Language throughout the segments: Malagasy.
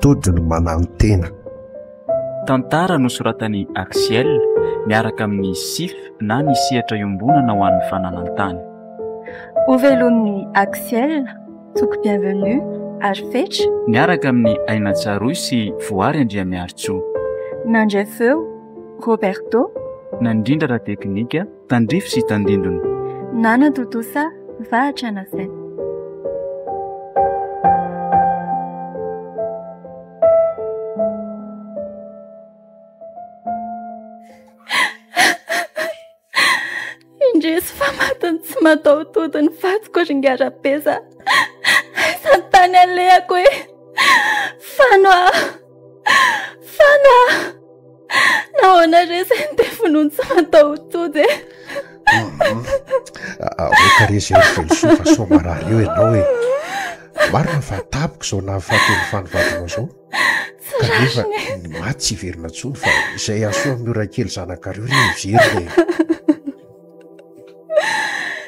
mataho-tody no mananotena. Tantara nosoratan'i Axiel miaraka amin'ny SIF na ny Sehatra Iombonana ho an'ny Fananan-tany. Hovelomin'i Axiel, Toky Bienvenue ary Fetra. Miaraka amin'i Aina Tsaroy sy Voary Andriamiarintsoa. Nandray feo, Roberto. Nandrindra ara-teknika, Tandrify sy Tandindona. Nanatontosa, Vahatra Nasaina. Indrisy fa matin'ny tsy mataho-tody ny vadiko ry Ngarapeza. Aiza ny tany alehako e? Fano ah! Fano ah! Nahoana re izay no dia vonoiny tsy mataho-tody e? Aoka re izay ry Velosoa fa sao marary eo ianao e. Marina fa tampoka izao nahafaty an'i Fano vadinao izao. Tsy Kanefa rariny e. ny maty tsy hiverina intsony fa izay hahasoa amin'ny ora kely zanakareo re hiverina e.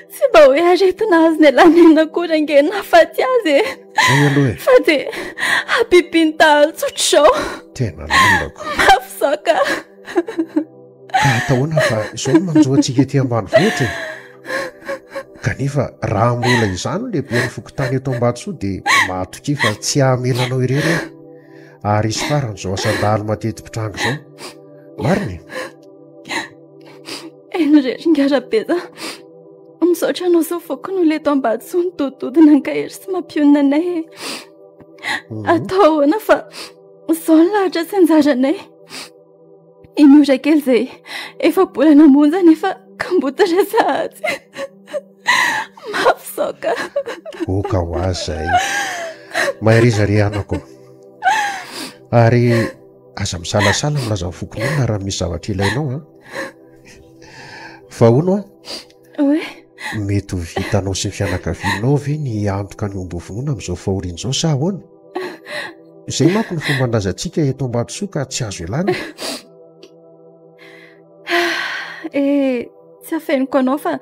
Tsy mba hoe aretina azony elanena akory ange no nahafaty azy e. Izay aloha e. Fa dia habibian-dahalo tsotr'izao. Tena lalako. Mafy izao ka. Ka atahoana fa izao no manjo antsika ety ambanivohitra e. Kanefa raha mbola izaho no lehiben'ny fokontany eto Ambatosoa dia mahatokia fa tsy hamela anao irery aho. Ary hisy farany izao asan-dahalo mateti-pitranga izao. Marina e? Eny re ry Ngarabeza. Misaotra anao izao fokonolona eto Ambatosoa nidodidody nankahery sy mampionona anay e. Atao ahoana fa izao ny lahatra sy anjaranay. I Miora kely izay efa-bolana monja nefa kamboty re sahady. Mafy izao ka. Oka ho azy izay. Mahereza re anako. Ary aza misalasala milaza amin'ny fokonolona raha misy zavatra ilainao an. Fa hono an. Hoe? Mety ho vitanao sy ny fianakavianao ve ny hiantoka ny omby hovonoina amin'izao fahoriana izao sa ahoana? Izay manko no fomban-drazantsika eto Ambatosoa ka tsy azo ialana. Eh, tsy afeniko anao fa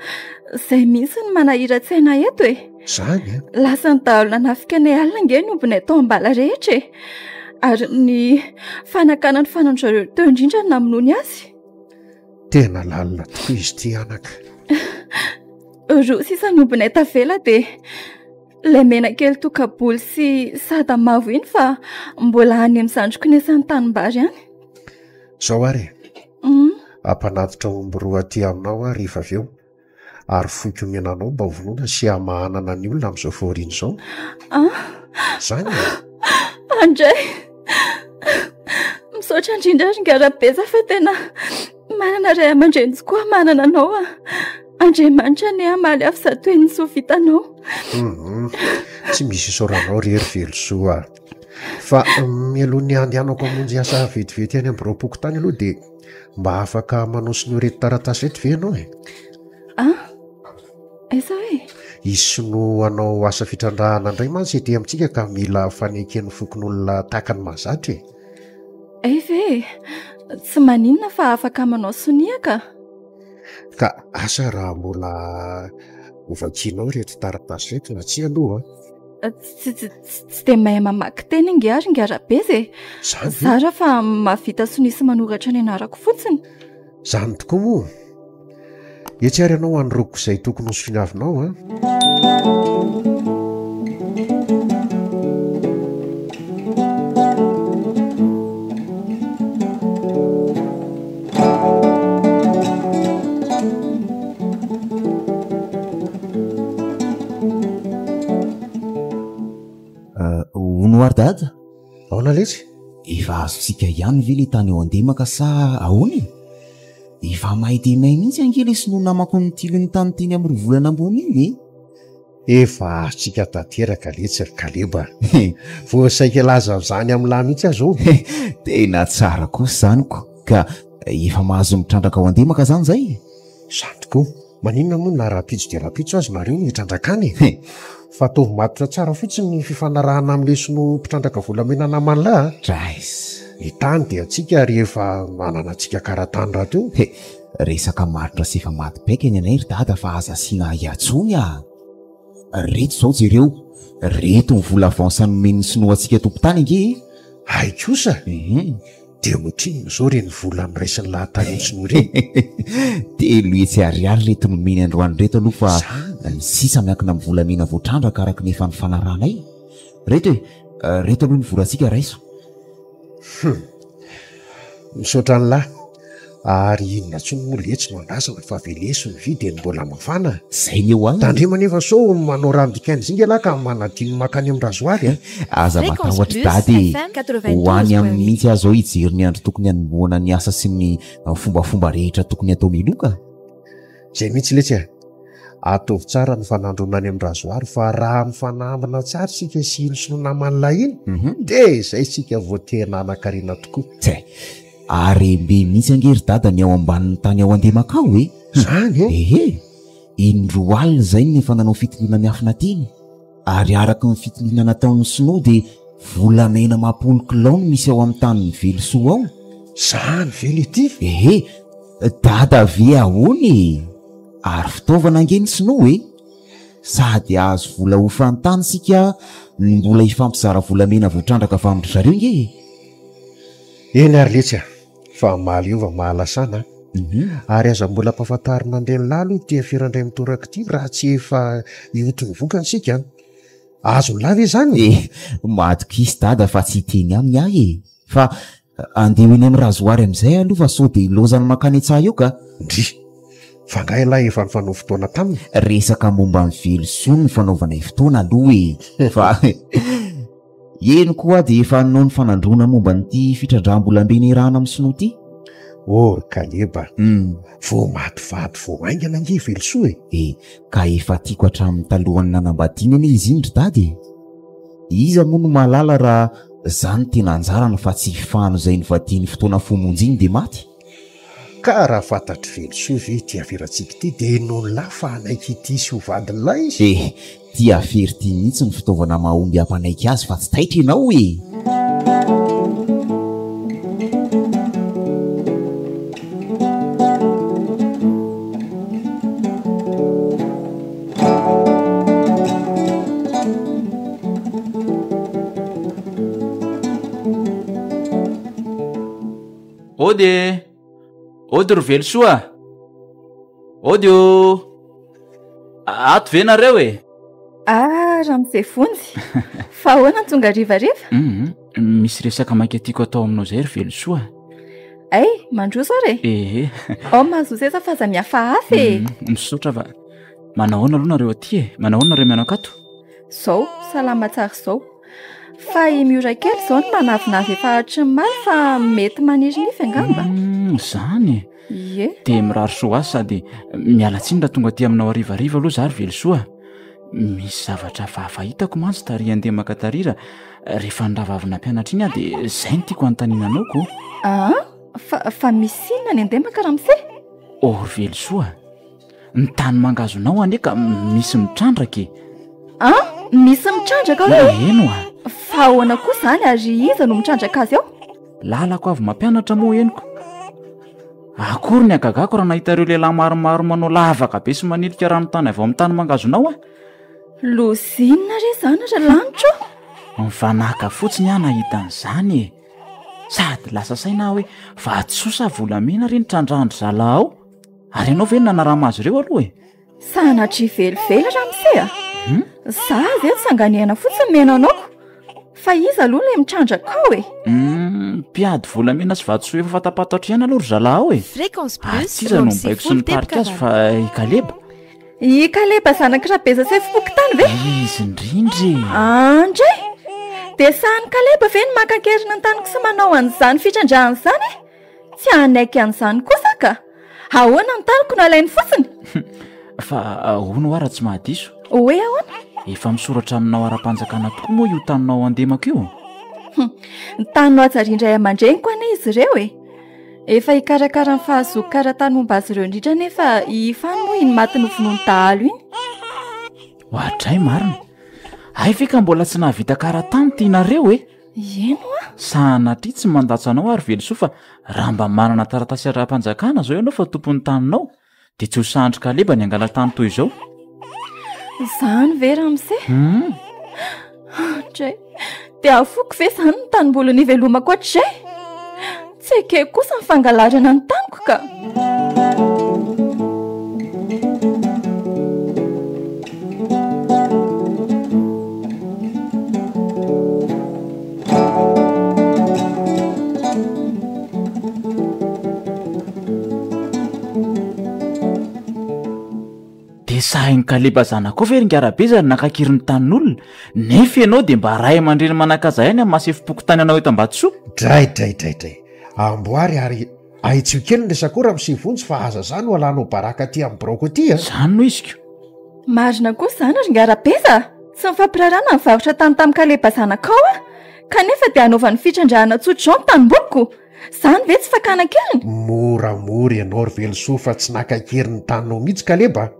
izay mihitsy no manahiran-tsaina eto e. Izany e? Lasan'ny dahalo nanafika anay alina ange ny ombinay tao am-bala rehetra e. Ary ny fanakana ny fanon-dry zareo teo indrindra no namonoany azy. Tena lalina tokoa izy ity anaka. Roa sisa ny ombinay tavela dia ilay mena kely tokaboly sy sada mavo iny fa mbola any amin'ny zandriko nesan'ny tanimbary any. Izao ary e. Mm. Hampanatitra omby roa aty aminao aho rehefa avy eo. Ary foiko omena anao mba hovonoina sy hamahanana ny olona amin'izao fahoriana izao. Ah. Izany e. Andray. Misaotra indrindra ry Ngarabeza fa tena manana ray aman-dreny tokoa manana anao ah. Andriamanitra anie hamaly avy zato heny ny soa vitanao. Mhm. Tsy misy isaoranao ry Hery Velosoa. Fa mialoha ny handehanako hamonjy asa vetivety any amin'ny biraom-pokontany aloha dia Mba afaka manao sonia ireto taratasy ireto ve ianao e? Ah, aiza hoe? Hisy sinoa hanao asa fitrandrahana indray mantsy ety amintsika ka mila faneken'ny fokonolona tahaka ny mahazatra e. Hay ve e? Tsy maninona fa afaka manao sonia ka. Ka asa raha mbola hovakianao ireto taratasy ireto na tsia aloha an. Tsy tsy tsy dia mahay mamaky teny ange ary ingahy Rabeza e. Zany ve? Zara fa mahavita sonia sy manoratra ny anarako fotsiny. Zany tokoa moa. Etsy ary ianao hanoroako izay tokony ho soniavinao an. Hono ary dada? Ahoana letsy? Efa azontsika ihany ve le tany ao Andemaka sa ahoana e? Efa may dia may mihitsy ange le sinoa namako nitily ny tany teny amin'ny roa volana ambony iny e! Efa azontsika tanteraka letsy ry Kaleba a! Vao saika hilaza an'izany amin'lah mihitsy aho izao. Tena tsara kosa izany ko! Ka efa mahazo mitrandraka ao Andemaka izany izay? Izany tokoa! Maninona moa na rahampitso dia rahampitso aza nareo no hitrandraka any e? Fa ataovy matotra tsara fotsiny ny fifanarahana amin'ilay sinoa mpitrandraka volamena naman'lah a! Drais! Ny tany dia antsika ary efa ananantsika kara-tany rahateo. He! Resaka marotra sy efa maty paika ny anay ry dada fa aza asiana ahiahy tsony ah! Reto zao jereo, reto ny vola avance nomen'ny sinoa antsika tompon-tany ange e! Hay kosa! Dia ohatrinona izao ireny vola noraisin'ny lahatany iny sinoa ireny? 300 ariary ireto nomeny androany ireto aloha fa ny sisa miankina amin'ny volamena voatrandraka araka ny efa nifanarahanay. Ireto e! Ireto aloha ny volantsika raiso. Hum! Misaotra an'lah. Ary inona intsony moa letsy no andrasana fa veleso ny vy dia ny mbola mafana. Zay ny eo an! Tandremo anefa sao manao rano dikain'ny zinga ialahy ka manadino mankany amin'ny rasoary a! Aza matahotra dada e! Ho any aminy mihitsy aho zao hijery ny andro tokony hanombohana ny asa sy ny fombafomba rehetra tokony hatao miloka. Zay mihitsy letsy a! Ataovy tsara ny fanandroana any amin'ny rasoary fa raha mifanambina tsara isika sy iny sinoa naman'lah iny dia zay isika vao tena hanan-karena tokoa. Tse! Harem-be mihitsy ange ry dada ny ao ambanin'ny tany ao Andemaka ao e! Zany e? Ehe! Indroa alina izay no efa nanao fitiliana miafina teny, ary araka ny fitiliana nataon'ny sinoa dia volamena amam-polo kilao no misy ao amin'ny tanin'i Velosoa ao. Zany ve le ty? Ehe! Dada ve ahoana e? Ary fitaovana ange ny sinoa e! Sady hahazo vola hofan-tany isika no mbola hifampizara volamena voatrandraka avy amin-dry zareo nge e! Eny ary letsy a! Fa mahaleova mahalasana a! Ary aza mbola ampahafantarina an'ireny lahy aloha ity afera indray mitoraka ity raha tsy efa hioty ny vokany isika an! Azon'ny lahy ve izany e? Eh! Matokisa dada fa tsy hiteny aminy aho e! Fa andeha ho eny amin'ny razoary amin'izay aloha fa sao dia ilaozany mankany an-tsaha eo ka! Ndry! Fa angaha ialahy efa nifanao fotoana taminy? Resaka momba ny velosoa no nifanaovanay fotoana aloha e! Fa. Eny koa dia efa hanao ny fanandroana momba an'ity fitrandraham-bolambe niarahana amin'ny sinoa ity. Oh ry Kaleba a! Vao maty vady vao haingana ange i Velosoa e! E, ka efa tiako hatramin'ny talohan'ny nanambadiana anie izy iny ry dada e! Iza moa no mahalala raha za no tena anjarany fa tsy i Fano izay nivadiany fotoana fohy monjy iny dia maty? Ka raha fantatr'i Velosoa ve ity aferantsika ity dia inoan'i lahy fa hanaiky ity sy ho vadin'lahy izy? E, Ty afera ty mihitsy ny fitaovana mahomby hampanaiky azy fa tsy taitra ianao e! Ody e! Ody ry Velosoa a! Ody ô! Ato ve nareo e? Ah, Ramose Vonjy! Fa ahoana no tonga harivariva? Hum, misy resaka maika tiako atao aminao izay ry Velosoa. Ay, mandroso ary e! Ehe. Ao mahazoa seza fa aza mihafahafa e! Hum, misaotra fa manao ahoana aloha nareo aty e? Manao ahoana nareo mianaka ato? Zao, salama tsara izao. Fa i Miora kely izao no manavinavy efa hatry ny maly fa mety maniry nify angamba. Hum, izany e! Ie. Dia mirary soa ho azy sady miala tsiny raha tonga aty aminao harivariva aloha za ry Velosoa a. Misy zavatra hafahafa hitako mantsy tary Andemaka tary raha rehefa nirava avy nampianatra iny aho dia izay no tiako hanontaniana anao ko. Aa, fa, fa misy inona any Andemaka ramose? Oh ry Velosoa a, ny tany mangazonao anie ka misy mitrandraka e. An? Misy mitrandraka hoe? Eny oa. Fa ahoana koa izany ary iza no mitrandraka azy ao? Lalako avy mampianatra moa henoko. Akory ny hagagako raha nahita ireo lehilahy maromaro manao lavaka be sy manilika rano tany avy ao amin'ny tany mangazonao aho. Lozinina re izany ry lanitra ô! Mivanàka fotsiny aho nahita an'izany e! Sady lasa saina aho hoe vatosoa sa volamena re ny trandrahan-dry zalahy ao? Ary ianao ve no nanarama azy ireo aloha e? Sanatria velively ramose a! Za ve tsanganehana fotsiny mena anao ko! Fa iza aloha ilay mitrandraka ao e? Humm, mpiady volamena sy vatosoa efa fantapantatro ihany aloha ry zalahy ao e! Fréquence Ary Plus tsy iza no mibaiko sy 92 mitarika teboka azy fa i Kaleba. I Kaleba zanak'i Rabeza sefom-pokontany ve? Izy indrindra e! Andray! Dia sahin'i Kaleba ve ny maka an-keriny ny taniko sy manao an'izany fitrandrahana izany e? Tsy hanaiky an'izany kosa ka! Ahoana ny taniko no alainy fotsiny? Fa hono hoa raha tsy mahadiso? Hoe ahoana? Efa misoratra aminao ara-panjakana tokoa moa io taninao ao Andemako io? Hum, ny tany nohajarian-dray aman-dreniko anie izy ireo e! Efa hikarakara ny fahazoako kara-tany momba azy ireo indrindra anefa i Ifany moa iny maty novonoin'ny dahalo iny. Oadray marina! Hay ve ka mbola tsy nahavita kara-tany ity nareo e? Eny hoa! Sanatria tsy mandatsa anao ary Velosoa fa raha mba manana taratasy ara-panjakana izao ianao fa tompon'ny taninao dia tsy ho sahan-dry Kaleba ny hangala-tany toy izao. Izany ve ramose? Hum. Dray! Dia afoko ve izany ny tanimboly nivelomako hatrizay? Tsy ekeko kosa ny fangalarana ny taniko ka. Dia sahin'i Kaleba zanakao ve ry Ngarabeza ny naka an-keriny tanin'olona, nefa ianao dia mba ray aman-dreny manan-kaja ihany amin'ny maha sefom-pokontany anao eto Ambatosoa? Dray dray dray dray. Amboary ary ahitsio kely ny resakao Ramose Vonjy fa aza za no alanao baraka aty amin'ny biraoko aty a! Zany no iziko. Marina koa izany ry Ngarabeza a! Tsy nifampiraharahana nivarotra tany tamin'i Kaleba zanakao aho, kanefa dia hanaovany fitrandrahana tsotr'izao ny tanimboliko. Izany ve tsy fakana an-keriny? Moramora ianao ry Velosoa fa tsy naka an-keriny ny taninao mihitsy Kaleba a!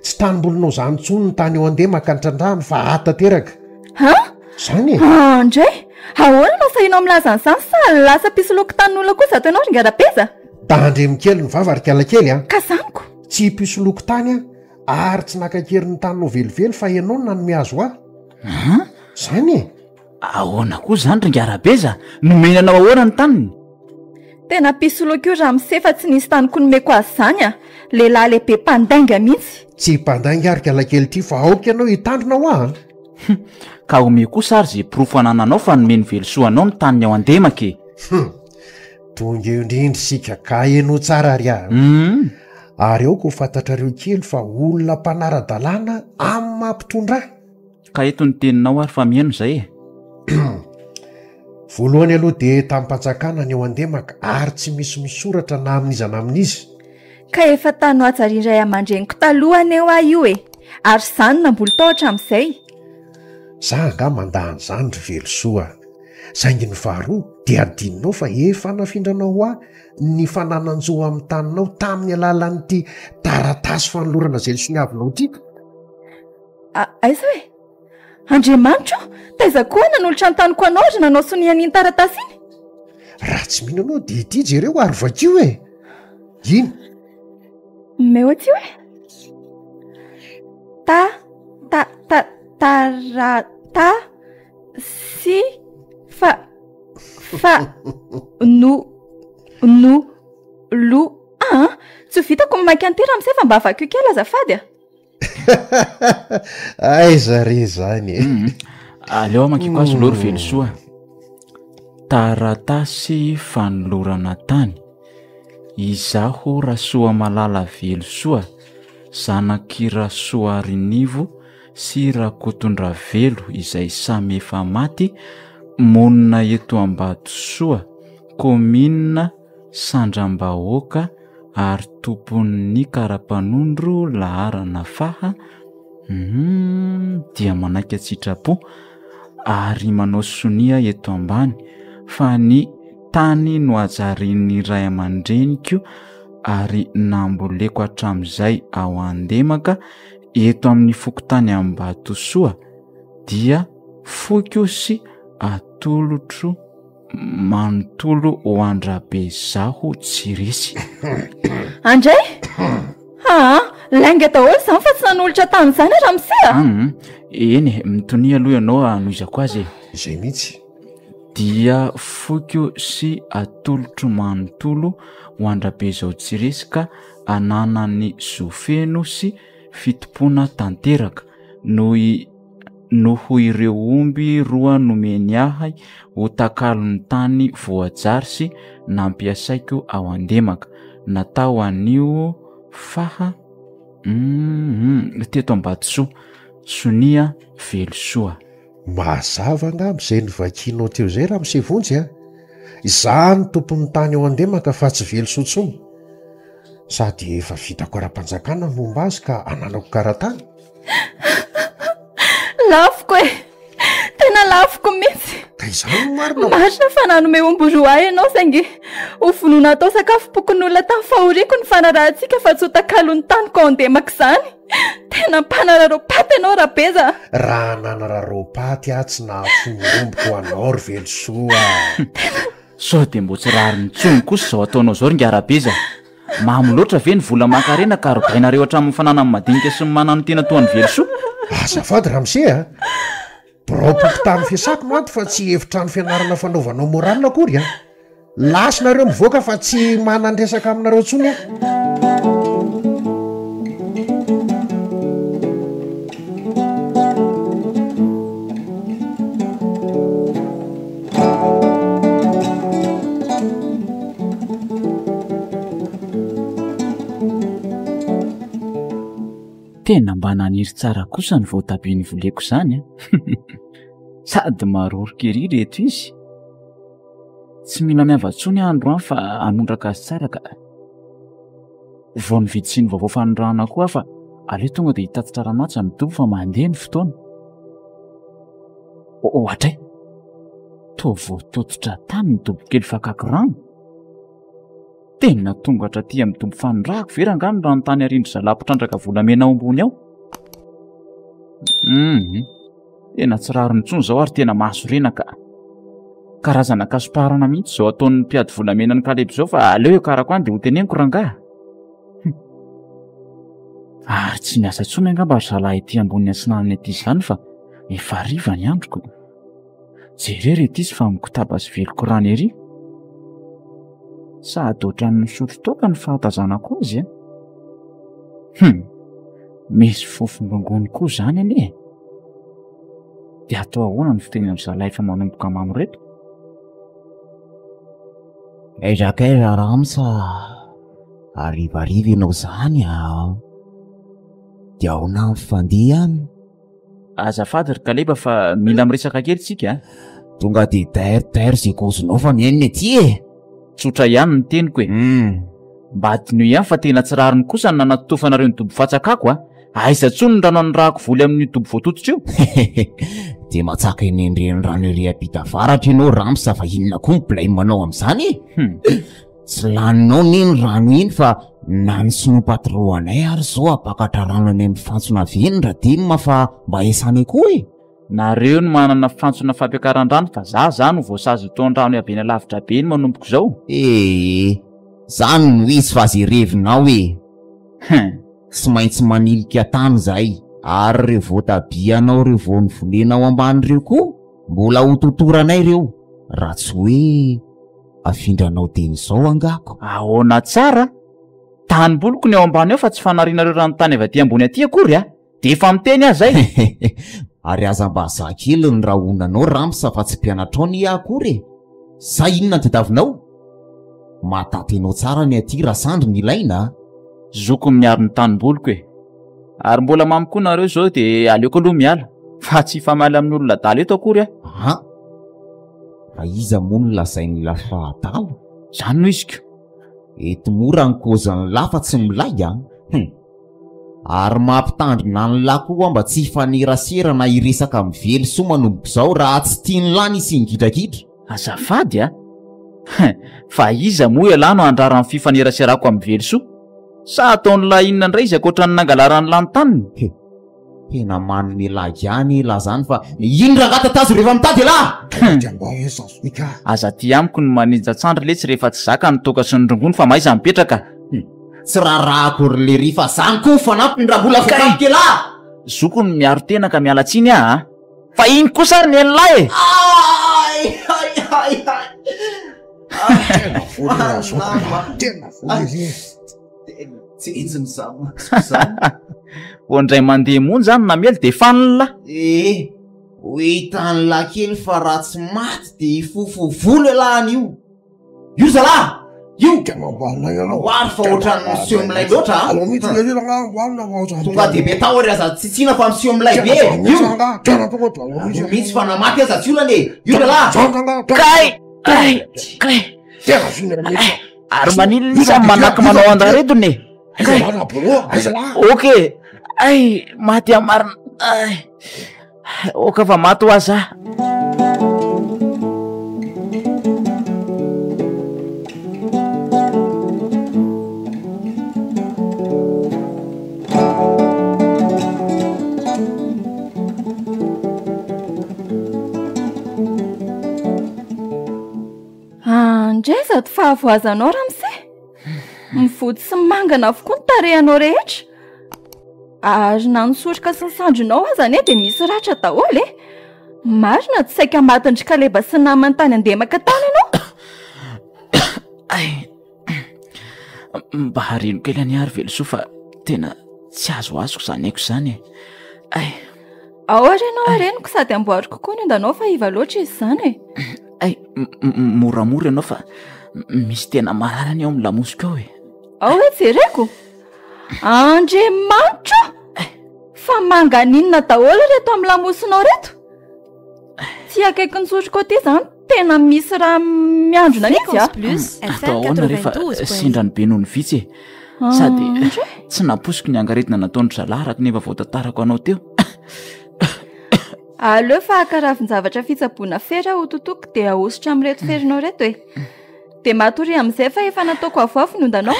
Tsy tanimbolinao izany intsony ny tany eo Andemaka nitrandrahany fa ahy tanteraka. Han? Izany e! Han ndray! Ahoana no asahinao milaza an'izany sa lasa mpisoloky tanin'olona koa izato ianao ry Ngarapeza? Tandremo kely ny vava ry kalakely a! Ka zaniko! Tsy mpisoloky tany aho ary tsy naka an-keriny ny taninao velively fa ianao no nanome azy ho ahy. Han? Izany e! Ahoana koa izany ry Ngarabeza? Nomena anao ahoana ny taniny? Tena mpisoloky io ramose fa tsy nisy taniko nomeko azy izany a! Lehilahy lehibe mpandainga mihitsy. Tsy mpandainga ary kalakely ity fa aoka ianao hitandrina hoa a! Hum! Ka omeo kosa ary izay porofo anananao fa nomen'i Velosoa anao ny taniny ao Andemaka e! Hum! Tonga eo indrindra isika ka henoy tsara ary a! Hum! Ary aoka ho fantatrareo kely fa olona mpanara-dalàna amin'ny maha mpitondra ahy. Ka eto ny teninao ary fa mihaino izay e. Voalohany aloha dia tamim-panjakana ny eo Andemaka ary tsy misy misoratra na amin'iza na amin'iza. Ka efa tany nohajarian'ny ray aman-dreniko taloha anie hoa io e! Ary izaho no namboly tao hatramin'izay. Za angaha mandà an'izany ry Velosoa a! Saingy ny faharoa dia adinonao fa efa nafindranao ho ahy ny fananan-jo amin'ny taninao tamin'ny alalan'ity taratasy fanolorana izay nosoniavinao ity. Aiza e? Andriamanitra o! Taiza koa aho nanolotra ny taniko anao ry nanao sonia an'iny taratasy iny? Raha tsy mino anao dia ity jereo ary vakio e! Iny. Omeo aty hoe. Ta, ta, ta, tara, ta, si, fa, fa, no, no, lo, aa! Tsy ho vitako ny mamaky an'ity ramose fa mba vakio kely azafady a! Aiza re zany e? Mm. Aleo amakiko azy loha ry Velosoa. Taratasy fanolorana tany. Izaho Rasoamalala Velosoa, zanak'i Rasoarinivo sy Rakotondravelo izay samy efa maty, monina eto Ambatosoa, kaominina Sandrambahoaka, ary tompon'ny kara-panondro laharana faha Humm dia manaiky an-tsitrapo ary manao sonia eto ambany fa ny tany nohajarian'ny ray aman-dreniko ary namboleko hatramin'izay ao Andemaka eto amin'ny fokontany Ambatosoa dia foiko sy atolotro manontolo ho an-dRabe zaho tsy resy. Andray! Aa, lainga daholo izany fa tsy nanolotra tany izany aho ramose a! Hum, eny e, mitonia aloha ianao hanohizako azy e. Izay mihitsy. Dia foiko sy atolotro manontolo ho an-dRabe zao tsy resy ka ananany zo feno sy fitompoana tanteraka noho i noho ireo omby roa nomeny ahy ho takalon'ny tany voajary sy nampiasaiko ao an-demaka. Natao anio faha mm teto Ambatosoa. Sonia Velosoa. Mazava angamba izay novakianao teo izay Ramose Vonjy a! Izaho no tompon'ny tany ao Andemaka fa tsy Velosoa intsony. Sady efa vitako ara-panjakana ny momba azy ka ananako karatany. Lafiko e! Tena lafiko mihitsy. Ka izany no marina. Marina fa nanome omby roa ahy ianao saingy ho vonoina atao sakafom-pokonolona tamin'ny fahoriako ny fanarahantsika fa tsy ho takalon'ny taniko ao an-demaka izany. Tena mpanararaopaty ianao Rabeza a! Raha nanararaopaty aho tsy nahafoy ny ombiko ho anao ry Velosoa a! Tena. Sao dia mbo tsy rariny intsony kosa izao ataonao izao ry Ingahy Rabeza a! Mamy loatra ve ny vola aman-karena ka robainareo hatramin'ny fananan'ny madinika sy ny mananotena toa an'i Velosoa? Azafady ramose a! Biraom-pokontany fiasako no ato fa tsy efitrano fianarana fanaovanao morale akory an! Lasa nareo mivoaka fa tsy manan-dresaka aminareo intsony aho. Tena mba naniry tsara kosa ny voatabia novoleko izany an! Sady maroroka ery ireto izy. Tsy mila miava intsony aho androany fa hanondraka azy tsara ka. Vao nividy siny vaovao fanondrahana koa aho fa aleo tonga dia hitatitra ramatsy amin'ny dobo fa mandeha ny fotoana. Ohatray! Toa voatototra tany ny dobo kely fakako rano. Tena tonga hatraty amin'ny dobo fanondrahako ve rangahy ny rano tany arindry zalahy mpitrandraka volamena ao ambony ao? Hum. Tena tsy rariny intsony izao ary tena mahasorena ka. Karazana kasomparana mihitsy izao ataon'ny mpiady volamena an'i Kaleb izao fa aleo hiakarako any dia hoteneniko rangahy. Hum. Ary tsy miasa intsony angamba ry zalahy ety ambony atsinanana ety izany fa efa hariva ny androko. Jereo ry ety fa mikotaba sy veloko rano ery. Sady ohatran'ny misotro toaka ny fahatazanako azy a. Hum. Misy fofom-bangony koa izany anie e! Dia atao ahoana ny fiteny an-dry zalahy efa manomboka mamo ireto? Aiza kay Rams a! Harivariva ianao izany a! Dia ahoana ny fandehany? Azafady ry Kaleba fa mila miresaka kely tsika a! Tonga dia taire taire izay kôzinao fa mihaino ny aty e! Tsotra ihany ny teniko e! Mba adinoy ihany fa tena tsy rariny kosa ny nanatotofanareo ny dobo fatsakako a! Aiza tsony ny rano anondrahako voly amin'io dobo voatototra io? Dia matsaka eny an-drenirano ery ampita avaratra ianao Ramsa fa inona koa ny blème anao amin'izany e? Tsy laninao anie ny rano iny fa na ny sinoa patron anay ary izao hampakatra rano any amin'ny fantsona avy eny Radim fa mba esanay koa e! Nareo no manana fantsona fampiakaran-drano fa za za no voasazy hitaon-drano avy eny alavitra be eny manomboka izao. Ee, zany no izy fa ze revinao e! Hum. Tsy maintsy manilika tany zahay ary ireo voatabia anao ireo vao novolena ao ambany ireo koa mbola ho totoranay ireo raha tsy hoe afindranao teny izao angaha ko. Ahoana tsara? Tanimboliko ny ao ambany ao fa tsy fanarianareo ranontany avy aty ambony aty akory a! Dia efa miteny aho zay! Ary aza mba za kely ny rahonanao Ramsa fa tsy mpianatrao anie aho akory e! Sa inona ny tadiavinao? Mahataty anao tsara ny aty raha sandry ny ilaina a! Zoko ny miaro ny tanimboliko e! Ary mbola mamy koa nareo izao dia aleoko aloha miala fa tsy hifamaly amin'ny olona adala eto akory aho. An! Fa iza moa no lazain'la fa adala? Izany no iziko. Eto mora ny kôzin'la fa tsy milay an! Hum! Ary mampitandrina an'lah koa aho mba tsy hifanerasera na hiresaka amin'i Velisoa manomboka izao raha tsy tian'lah ny hisian'ny gidragidra. Azafady a! Hein! Fa iza moa ialahy no handrara ny fifaneraserako amin'i Velisoa? Sa ataon'lah inona indray izy ankoatra ny nangalaran'lah ny taniny? He! Tena manome lagy ihany elah zany fa ino rangaha tatazo rehefa mitady elah! Aza aty amiko ny manenja-tsandry letsy rehefa tsy zaka ny toaka sy ny rongony fa mahaiza mipetraka! Tsy raharahako ry lery fa zany koa ny fanampiny raha mbola voakasika elah! Zoko ny miaro tena ka miala tsiny aho a! Fa iny kosa ary ny an'lah e! Ay ay ay ay! Tena vola raha zoko lah, tena vola ery e! Tena tsenjina izany masoko izany. Vao indray mandeha monja aho no namely dia fanina. Ee, ho hitan'lah kely fa raha tsy maty dia hifofo volo elah anio. Io zalahy! Io! Tena amboarina ianao. Amboary fa ohatran'ny miseho milay loatra a! Alao mihitsy lery rangaha amboarina fa ohatran'ny. Tonga dia be tahotra aza tsitsiana fa miseho milay be e! Io! Tena tonga dia alao mihitsy. Alao mihitsy fa na maty aza tsy olana e! Io zalahy! Zany rangaha. Kay! Kay! Kay! Tena vinana mihitsy. Ary maninona izy samy manaky manao andaredona e? Aiza lahy Rabolo a? Aiza lahy? Ok! Ay! Maty aho marina! Ay! Ok fa maty hoa za. Andray izato fahavoazanao ramose! Mivonto sy mangana avokoa ny tarehinao rehetra. Ary na ny soroka sy ny sandrinao aza anie dia misy ratra daholo e! Marina, tsy saika matin-dry Kaleba sy ny namany tany an-demaka tany ianao? Ay, mba hareno kely anie ary Velosoa fa tena tsy azoazoko izany aiko izany e. Ay. Ao ary ianao hareniko sady amboariko koa ny ondanao fa iva loatra izy izany e. Ay, moramora ianao fa misy tena marary anie ao amin'ny lamosiko ao e. Ao hoe jereko. Andriamanitra o! Fa manganinona daholo ireto amin'ny lamosinao ireto? Tsy akaikin'ny soroko aty izany tena misy raha miandrona mihitsy a. Plus, Atao ahoana re fa sendra ny be noho ny vitsy e. Sady tsy nampoiziko ny angaredona nataon-dry zalahy araka ny efa voatantarako anao teo. Aleo fa haka ravin-javatra fitsaboana fery aho totoko dia ahosotra amin'ireto ferinao ireto e. Dia matoria amin'izay fa efa nataoko avoavo ny ondanao.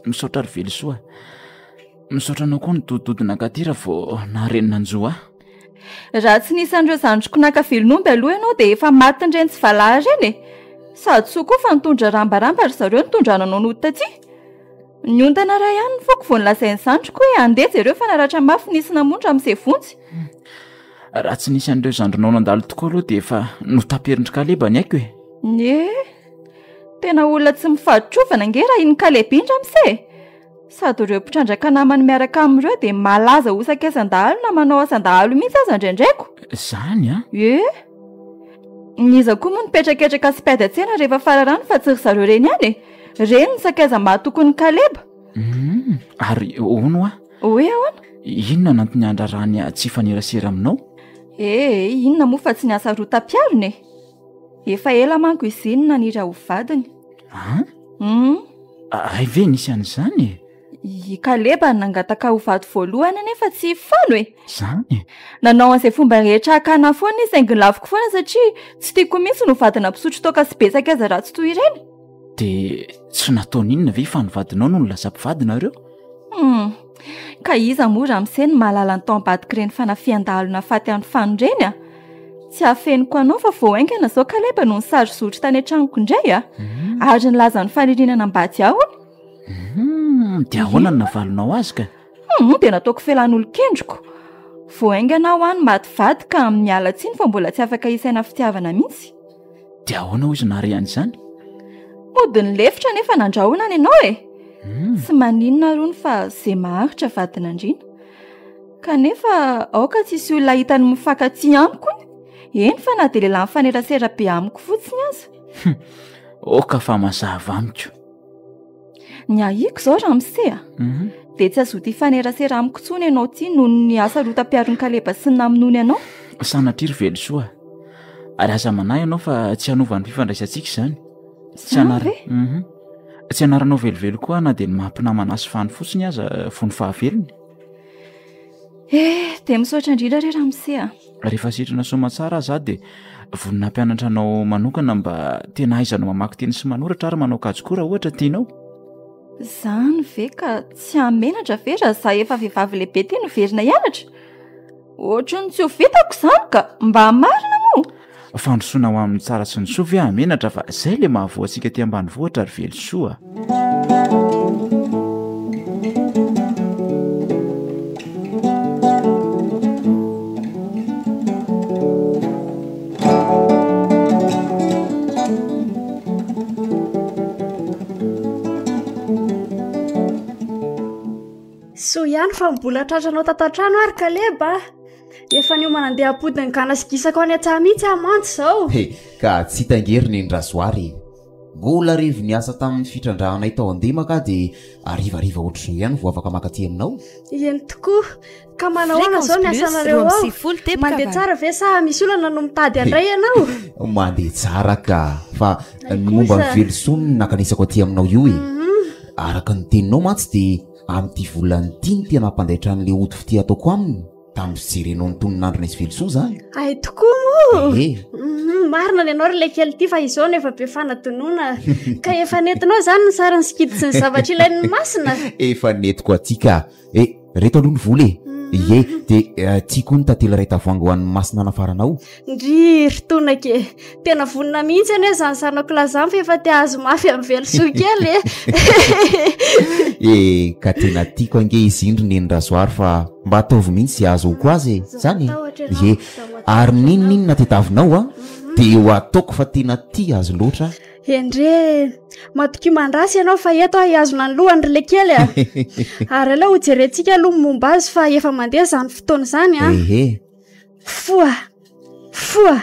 Misaotra ry Velosoa. Misaotra anao koa nidodidodina ankaty raha vao nahare ny nanjo ahy. Raha tsy nisy an'ireo zandriko naka velon'omby aloha ianao dia efa matin'ireny tsy valahara ireny e! Sady soa koa fa nitondra rambaramba ry zareo nitondrana anao nody taty. Niontana iray ihany ny foko vao nolazain'ny zandriko hoe andeha jereo fa naratra mafy nisy namono ramose Vonjy. Raha tsy nisy an'ireo zandrinao nandalo tokoa aloha dia efa notaperin-dry Kaleba ny aiko e! Ie! Tena olona tsy mifaditrovana ange raha iny Kaleba iny ramose e! Sady ireo mpitrandraka namany miaraka amin'ireo dia malaza ho sakaizan-dahalo na manao asan-dahalo mihitsy aza indraindraiko. Zany an? Ie. N'iza koa moa nipetraketraka sy mpiady an-tsena rehefa fararano fa tsy ry zareo ireny ihany e. Ireny ny sakaiza mahatokin'i Kaleba. Hum, ary hono hoa? Hoe ahoana? Inona no antony handrarany tsy hifanerasera aminao? Ee, inona moa fa tsy ny hasarotam-piarony e. Efa ela manko izy iny naniry ahy ho vadiny. An? Hum. Hay ve nisy an'izany e? I Kaleba no nangataka ho vady voalohany anefa tsy fano e! Zany e? Nanao an'izay fomba rehetra hakana ahy foana izy saingy nolaviko foana satria tsy tiako mihitsy ny ho vadina mpisotro toaka sy be sakaiza ratsy toy ireny. Dia tsy nataony inona ve i Fano vadinao no nilaza mpivady nareo? Hum. Ka iza moa ramose no mahalala ny tao ambadik'ireny fanafihan-dahalo nahafaty an'i Fano ireny a? Tsy afeniko anao fa vao haingana izao Kaleba no nisary zotry tany an-tranoko indray a! Ary nilaza ny faniriana hanambady ahy hono. Hum, dia ahoana no navalinao azy ka? Hum, dia nataoko felan'olon-kendriko. Vao haingana aho any maty vady ka miala tsiny fa mbola tsy afaka hisaina fitiavana mihitsy. Dia ahoana hoy izy nahare an'izany? Mody nilefitra nefa nandrahona ny anao e! Hmm. Tsy maninona rony fa ze maharitra vadin'andriana. Kanefa aoka tsy hisy olona hitany mifankatia amiko ony. Eny fa na dia lehilahy mifanerasera be amiko fotsiny aza. Aoka fa mazava amiko. Ny ahiako izao ramose a! Mhm. Dia tsy hazoto hifanerasera amiko intsony ianao ity noho ny hasarotam-piaron'i Kaleba sy ny namonoany anao. Sanatria ry Velosoa. Ary aza manahy ianao fa tsy hanova ny fifandraisantsika izany. Tsy Izany hanar- ve? Mhm. Tsy hanaranao velively koa na dia ny maha mpinamana ahy sy Fano fotsiny aza fony fahavelony. Eh, dia misaotra indrindra re ramose a! Rehefa sitrana soamantsara aza aho dia vonona hampianatra anao manokana mba tena hahaizanao mamaky teny sy manoratra ary manao kajy koa raha ohatra tianao. Izany ve ka tsy hahamenatra ve raha izaho efa vehivavy lehibe ity no hiverina hianatra? Ohatran'ny tsy ho vitako izany ka! Mba marina moa! Fandrosoana ho amin'ny tsara sy ny soa ve hahamenatra fa izay ilay mahavoa antsika aty ambanivohitra ry Velosoa a! Soa ihany fa mbola tratranao tato an-trano ary Kaleba a! Efa niomana andeha hampody ny gana sy gisako any an-tsaha mihitsy aho mantsy izao. He, ka tsy hita ange ry neny Razoary e! Mbola revo niasa tamin'ny fitrandrahanay tao Andemaka aho dia harivariva ohatr'izao ihany vao afaka maka aty aminao. Eny tokoa. Ka manahoana izao ny asanareo ao? Mandeha tsara ve sa misy olana no mitady handray ianao? Mandeha tsara ka! Fa ny momba ny Velosoa no nankanesako aty aminao io e! Araka ny teninao mantsy dia amin'ity volana ity no tena hampandaitra an'ilay ody fitia ataoko aminy. Tamin'ny fijerenao ny tonon'andro nisy Velosoa izany? Hay tokoa moa! Ee. Mhm, marina ny anao ry ilay kely ity fa izao no efa be fanadinoana. Ka efa nentinao izany ny sarin'ny sikidy sy ny zavatra ilain'ny masina? Efa nentiko aty ka. E, reto aloha ny vola e. Ie, dia ty koa ny tantely iray tavoahangy ho an'ny masina nafaranao. Ndry ry Tonaka e! Tena vonona mihitsy anie izany zanako lahy izany fa efa te hahazo mafy amin'i Velosoa kely e! E, ka tena tiako ange izy iny ry Neny Razoary fa mba ataovy mihitsy izay ahazoako azy e! Izany e! Ie. Ary n'inon'inona tediavinao an, dia ho ataoko fa tena tia azy loatra aho. Endre e! Matokia mandrasa ianao fa eto aho hihazona ny lohany ry lekely a! Ary aleo hojerentsika aloha ny momba azy fa efa mandeha izany fotoana izany an! Ehe. Foha! Foha!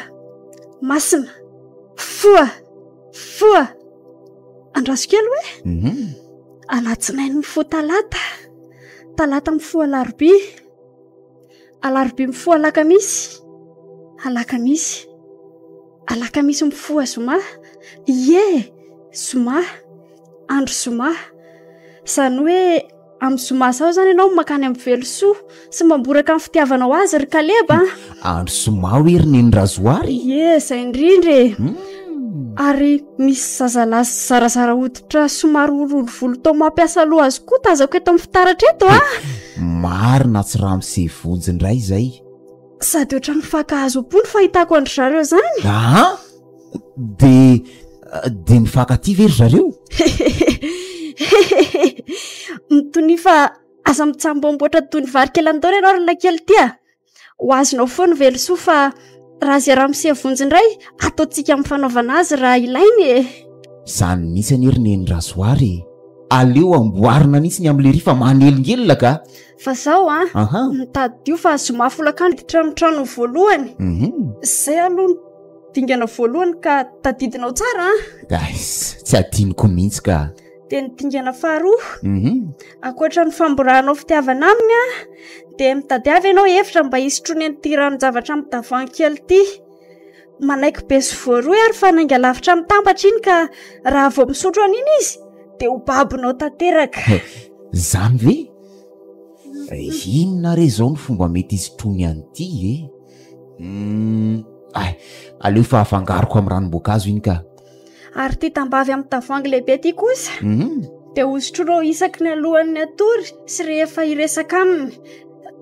Masina! Foha! Foha! Andraso kely hoe? Mhm. Alatsinainy mifoha talata, talata mifoha alarobia, alarobia mifoha alakamisy, alakamisy. Alakamisy mifoha zoma, ie! Zoma, andro zoma. Izany hoe amin'ny zoma izao izany ianao mankany amin'i Velosoa sy mamboraka ny fitiavanao azy ry Kaleba a! Andro zoma hoe ry Neny Razoary? Ie, izay indrindra e! Ary misy zazalahy zarazara hoditra somary olioly volo toa mampiasa loha azy koa tazako eto amin'ny fitaratra eto a! Marina tsy ramose Vonjy indray izay. Sady ohatran'ny mifankahazo am-po ny fahitako an-dry zareo izany. Aa! Dia dia mifankatia ve ry zareo? Mitonia fa aza mitsamboamboatra toy ny vary kely an-daona ianao ry lakely ity a! Ho azonao foana Velosoa fa raha izay ramose Vonjy indray ataontsika amin'ny fanaovana azy raha ilaina e! Izany mihitsy anie ry Neny Razoary e! Aleo amboarina mihitsy ny amin'i Lery fa manelingelina ka! Fa zao an, Aha. mitadidio fa zoma folakandro hiditra amin'ny tranony voalohany. Mhm. Zay aloha ny dingana voalohany ka tadidinao tsara an. Ais, tsy adinoko mihitsy ka. Dia ny dingana faharoa, Mhm. ankoatra ny famborahanao fitiavana aminy an, dia mitadiava ianao hevitra mba hisotroany an'ity ranon-javatra amin'ny tavoahangy kely ity. Manaiky be sy voaroy ary fa nainga lavitra mitambatra iny ka raha vao misotro an'iny izy dia ho babonao tanteraka. Zany ve? Inona re izao no fomba mety hisotroany an'ity e? Humm, ay, aleo fa afangaroko amin'ny ranom-boankazo iny ka. Ary ity tambavy amin'ny tavoahangy lehibe ity kosa dia hosotroinao isaky ny alohan'ny hatory sy rehefa hiresaka aminy.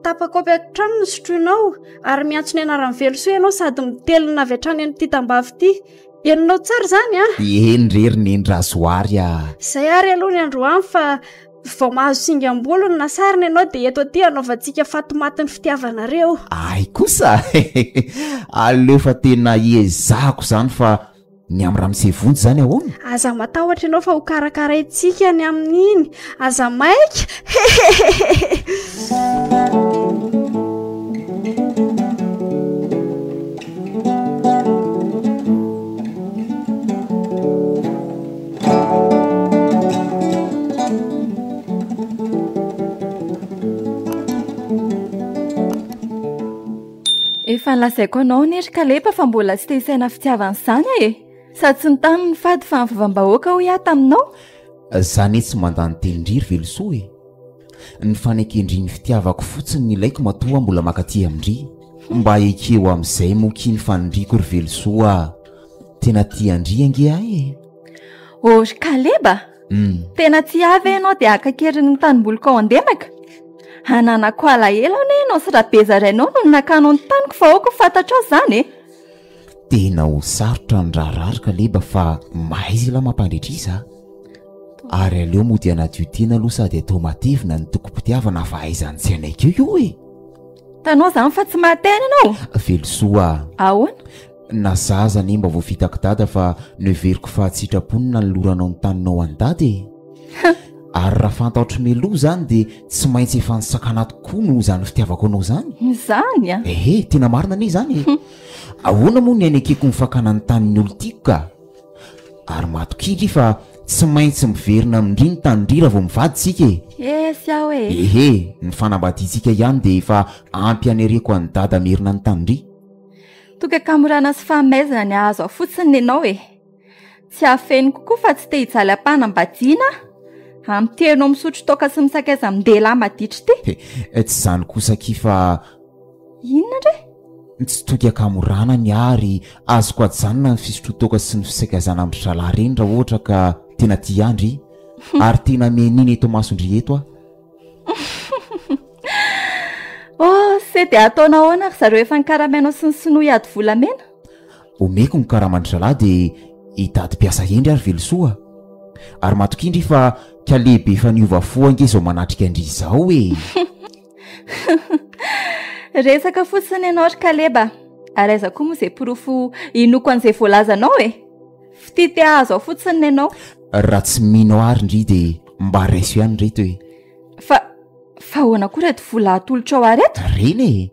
Tapa-kaopy hatrany no sotroinao ary miantso ny anaran'i Velosoa ianao sady mitelina avy hatrany an'ity tambavy ity. Henonao tsara izany an? Eny re ry Neny Razoary a! Izay ary aloha ny androany fa vao mahazo singam-bolony na sariny ianao dia eto aty hanaovantsika fatimatin'ny fitiavanareo. Ay kosa! Aleo fa tena hiezahako izany fa Ny amin'i Ramose Vonjy izany ahoana? Aza matahotra ianao fa ho karakaraintsika ny amin'iny. Aza maika! Hehehehe. Efa nolazaiko anao anie ry Kaleba fa mbola tsy te hisaina fitiavana izany e! Sady tsy ny tany no fady fa ny vavam-bahoaka hoy aho taminao. Za anie tsy mandà ny tenin-dry ry Velosoa e! Ny faneken-dry ny fitiavako fotsiny no ilaiko matoa aho mbola mankaty amin-dry. Mba ekeo amin'izay moa ky ny faniriako ry Velosoa a! Tena tia an-dry ange aho e! Oh ry Kaleba! Tena tia ahy ve ianao dia haka an-keriny ny tanimboliko ao Andemaka? Hananako alahelo anie ianao sy Rabezarainao noho ny nakanao ny taniko fa aoka ho fantatrao izany e! Tena ho sarotra ny raharaha ry Kaleba fa mahaiza ialahy mampandretrisa a! Ary aleo mody hanadio tena aloha sady atao matevina ny tokim-pitiavana fa aiza ny tsy hanaiky eo io e! Hitanao izany fa tsy mahateny ianao? Velosoa a! Ahoana? Na za aza anie mba voafitak'i dada fa noheveriko fa an-tsitrapo ny nanoloranao ny taninao an'i dada e! Ary raha fantatro mialoha izany dia tsy maintsy efa nisakana tokoa noho izany fitiavako anao izany. Izany a! Ehe, tena marina anie izany e! Ahoana moa ny hanekeko ny fakana ny tanin'ny olon-tiako ka? Ary matokia ndry fa tsy maintsy miverina amin-dry ny tanin-dry raha vao mivady isika e! Esy aho e! Ehe, ny fanambadiantsika ihany dia efa ampy hanereko an'i dada hamerina ny tanin-dry. Tokan-kamorana sy fahamaizana ny hahazo ahy fotsiny nenao e! Tsy afeniko koa fa tsy te hijaly am-panambadiana aho. Amin'ity ianao misotro toaka sy misakaiza amin-dehilahy maditra ity. He, tsy izany kosa akia fa. Inona indray? Tsy toky an-kamorana ny ahy ary azoko ajanona ny fisotroan-toaka sy ny fisaikaizana amin-dry zalahy ireny raha ohatra ka tena tia ahy ndry. Ary tena mianiana eto imason-dry eto aho. Oh, se dia ataonao ahoana ry zareo efa nikaramainao sy ny sinoa hiady volamena? Omeko ny karaman-dry zalahy dia hitady mpiasa hendry ary Velosoa a! Ary matokia ndry fa Kaleba efa niova fo ange izao manatrika an-dry izao e! Resaka fotsiny ianao ry Kaleba. Ary aiza koa moa izay porofo inoako an'izay voalazanao e? Fitia te hahazo aho fotsiny ny anao. Raha tsy mino ahy ary ndry dia mba raiso ihany ireto e. Fa, fa ahoana koa ireto vola atolotrao ahy ireto? Reny e!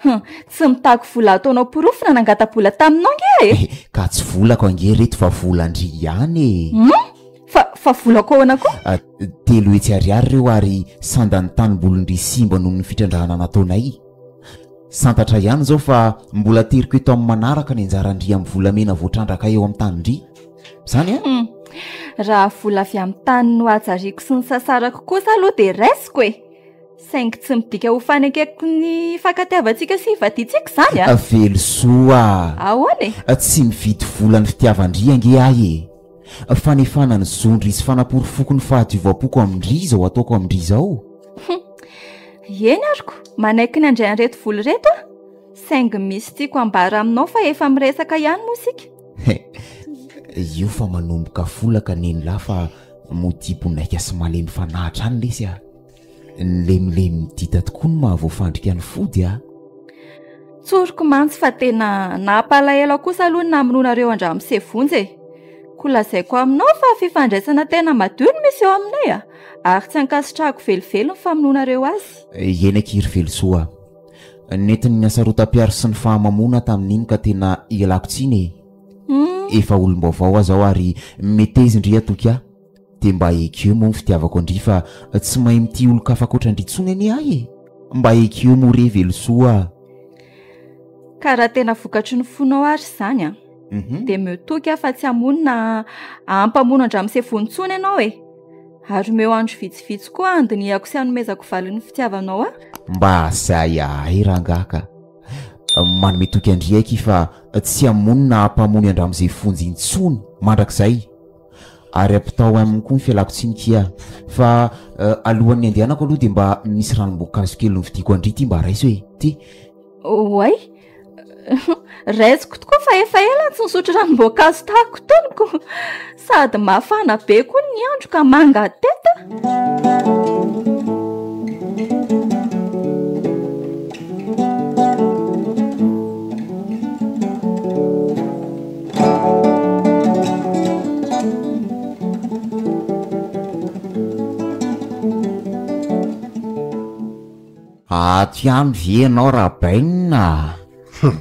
Hum, tsy mitaky vola ataonao porofo na nangata-bola taminao ange aho e! Ka tsy volako ange ireto fa volan-dry ihany e! Hum, fa, fa volako ahoana koa? 300 ariary ireo ary sandan'ny tanimbolin-dry simba noho ny fitrandrahana nataonay. Santatra ihany izao fa mbola ateriko eto amin'ny manaraka ny anjaran-dry amin'ny volamena voatrandraka eo amin'ny tanin-dry. Izany an? Hum, raha vola avy amin'ny tany nohajariako sy nisasarako kosa aloha dia raisiko e! Saingy tsy midika ho fanekeko ny hifankatiavantsika sy hivadiantsika izany an! Velosoa a! Ahoana e? Tsy mividy vola ny fitiavan-dry ange ahy e! Fanefana ny zon-dry sy fanaporofoko ny fahadiovam-poko amin-dry izao ataoko amin-dry izao. Hum! Eny ary ko, manaiky ny handray an'ireto vola ireto aho, saingy misy tiako hambara aminao fa efa miresaka ihany moa isika. He, io fa manomboka folaka neny lahy fa modia bonaika sy malemy fanahy hatrany lesy a! Ny lemilemy dita tokoa no mahavoafandrika ny fody a! Tsoriko mantsy fa tena nampalahelo ahy kosa aloha ny namonoanareo an-dRamose Vonjy e! Koa lazaiko aminao fa fifandraisana tena madio no misy eo aminay a! Ary tsy ankasitrahako velively ny famonoanareo azy. Eny akia ry Velosoa a! Nentin'ny hasarotam-piaro sy ny fahamamoana tamin'iny ka tena ialako tsiny e! Efa olom-baovao aho izao ary meteza ndry hatoky ahy. Dia mba ekeo moa ny fitiavako an-dry fa tsy mahay mitia olon-kafa ankoatra an-dry intsony anie ahy e! Mba ekeo moa re Velosoa a! Ka raha tena vokatry ny fonao ary izany an, dia omeo toky aho fa tsy hamono na hampamono an-dRamose Vony intsony ianao e! Ary omeo andro vitsivitsy koa handinihako sy hanomezako valiny ny fitiavanao ahy. Mba zay ahay rangaha ka! Manome toky an-dry aky fa tsy hamono na hampamono an-dRamose Vonjy intsony mandrakizay! Ary ampitao aminy koa ny fialako tsiny kia. Fa alohan'ny andehanako aloha dia mba misy ranom-boankazo kely novidiako an-dry ity mba raiso e. Ty. Oay! Raisiko tokoa fa efa ela tsy nisotro ranom-boankazo tahako itony ko. Sady mafana be koa ny andro ka mangateta. Ato ihany ve ianao Rabainina a? Hum.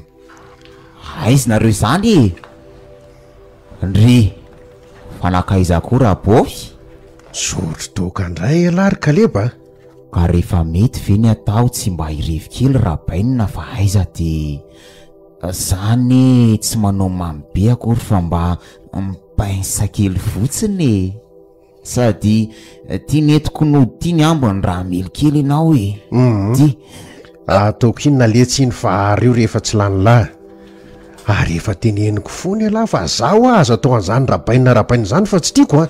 Aiza nareo izany e? Ndry, fa nankaiza koa Rabôfy? Zotro toaka indray ialahy ry Kaleba a! Ka rehefa mety ve ny atao tsy mba hirevy kely Rabainina fa aiza dia. Za anie tsy manao mamy be akory fa mba mi-pince kely fotsiny e! Sady ty nentiko nody ty ny ambiny raha hamely kely ianao e! Ty. Ataoko inona letsy iny fa ary io rehefa tsy lany lahy. Ary efa teneniko foana ialahy fa za hoa aza atao an'izany rabainina rabainina izany fa tsy tiako a!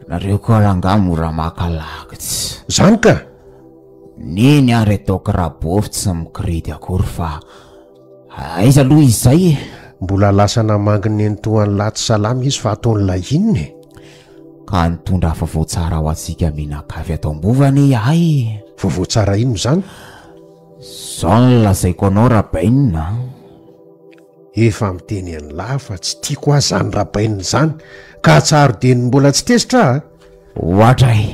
Nareo koa rangaha mora maka lagitsy. Zany ka! Neny ary ataoko rabôfy tsy mikiridy akory fa. Aiza aloha izy izay e? Mbola lasa namangy nenitoan'lah tsy salama izy fa ataon'lah inona e? Ka nitondra vaovao tsara ho antsika mianakavy ato Ambova anie ahy e! Vaovao tsara inona izany? Izao no lazaiko anao Rabainina a! Efa miteny an'lah fa tsy tiako aho izany Rabainina izany ka atsaharo dieny mbola tsy tezitra aho a! Ohatra e!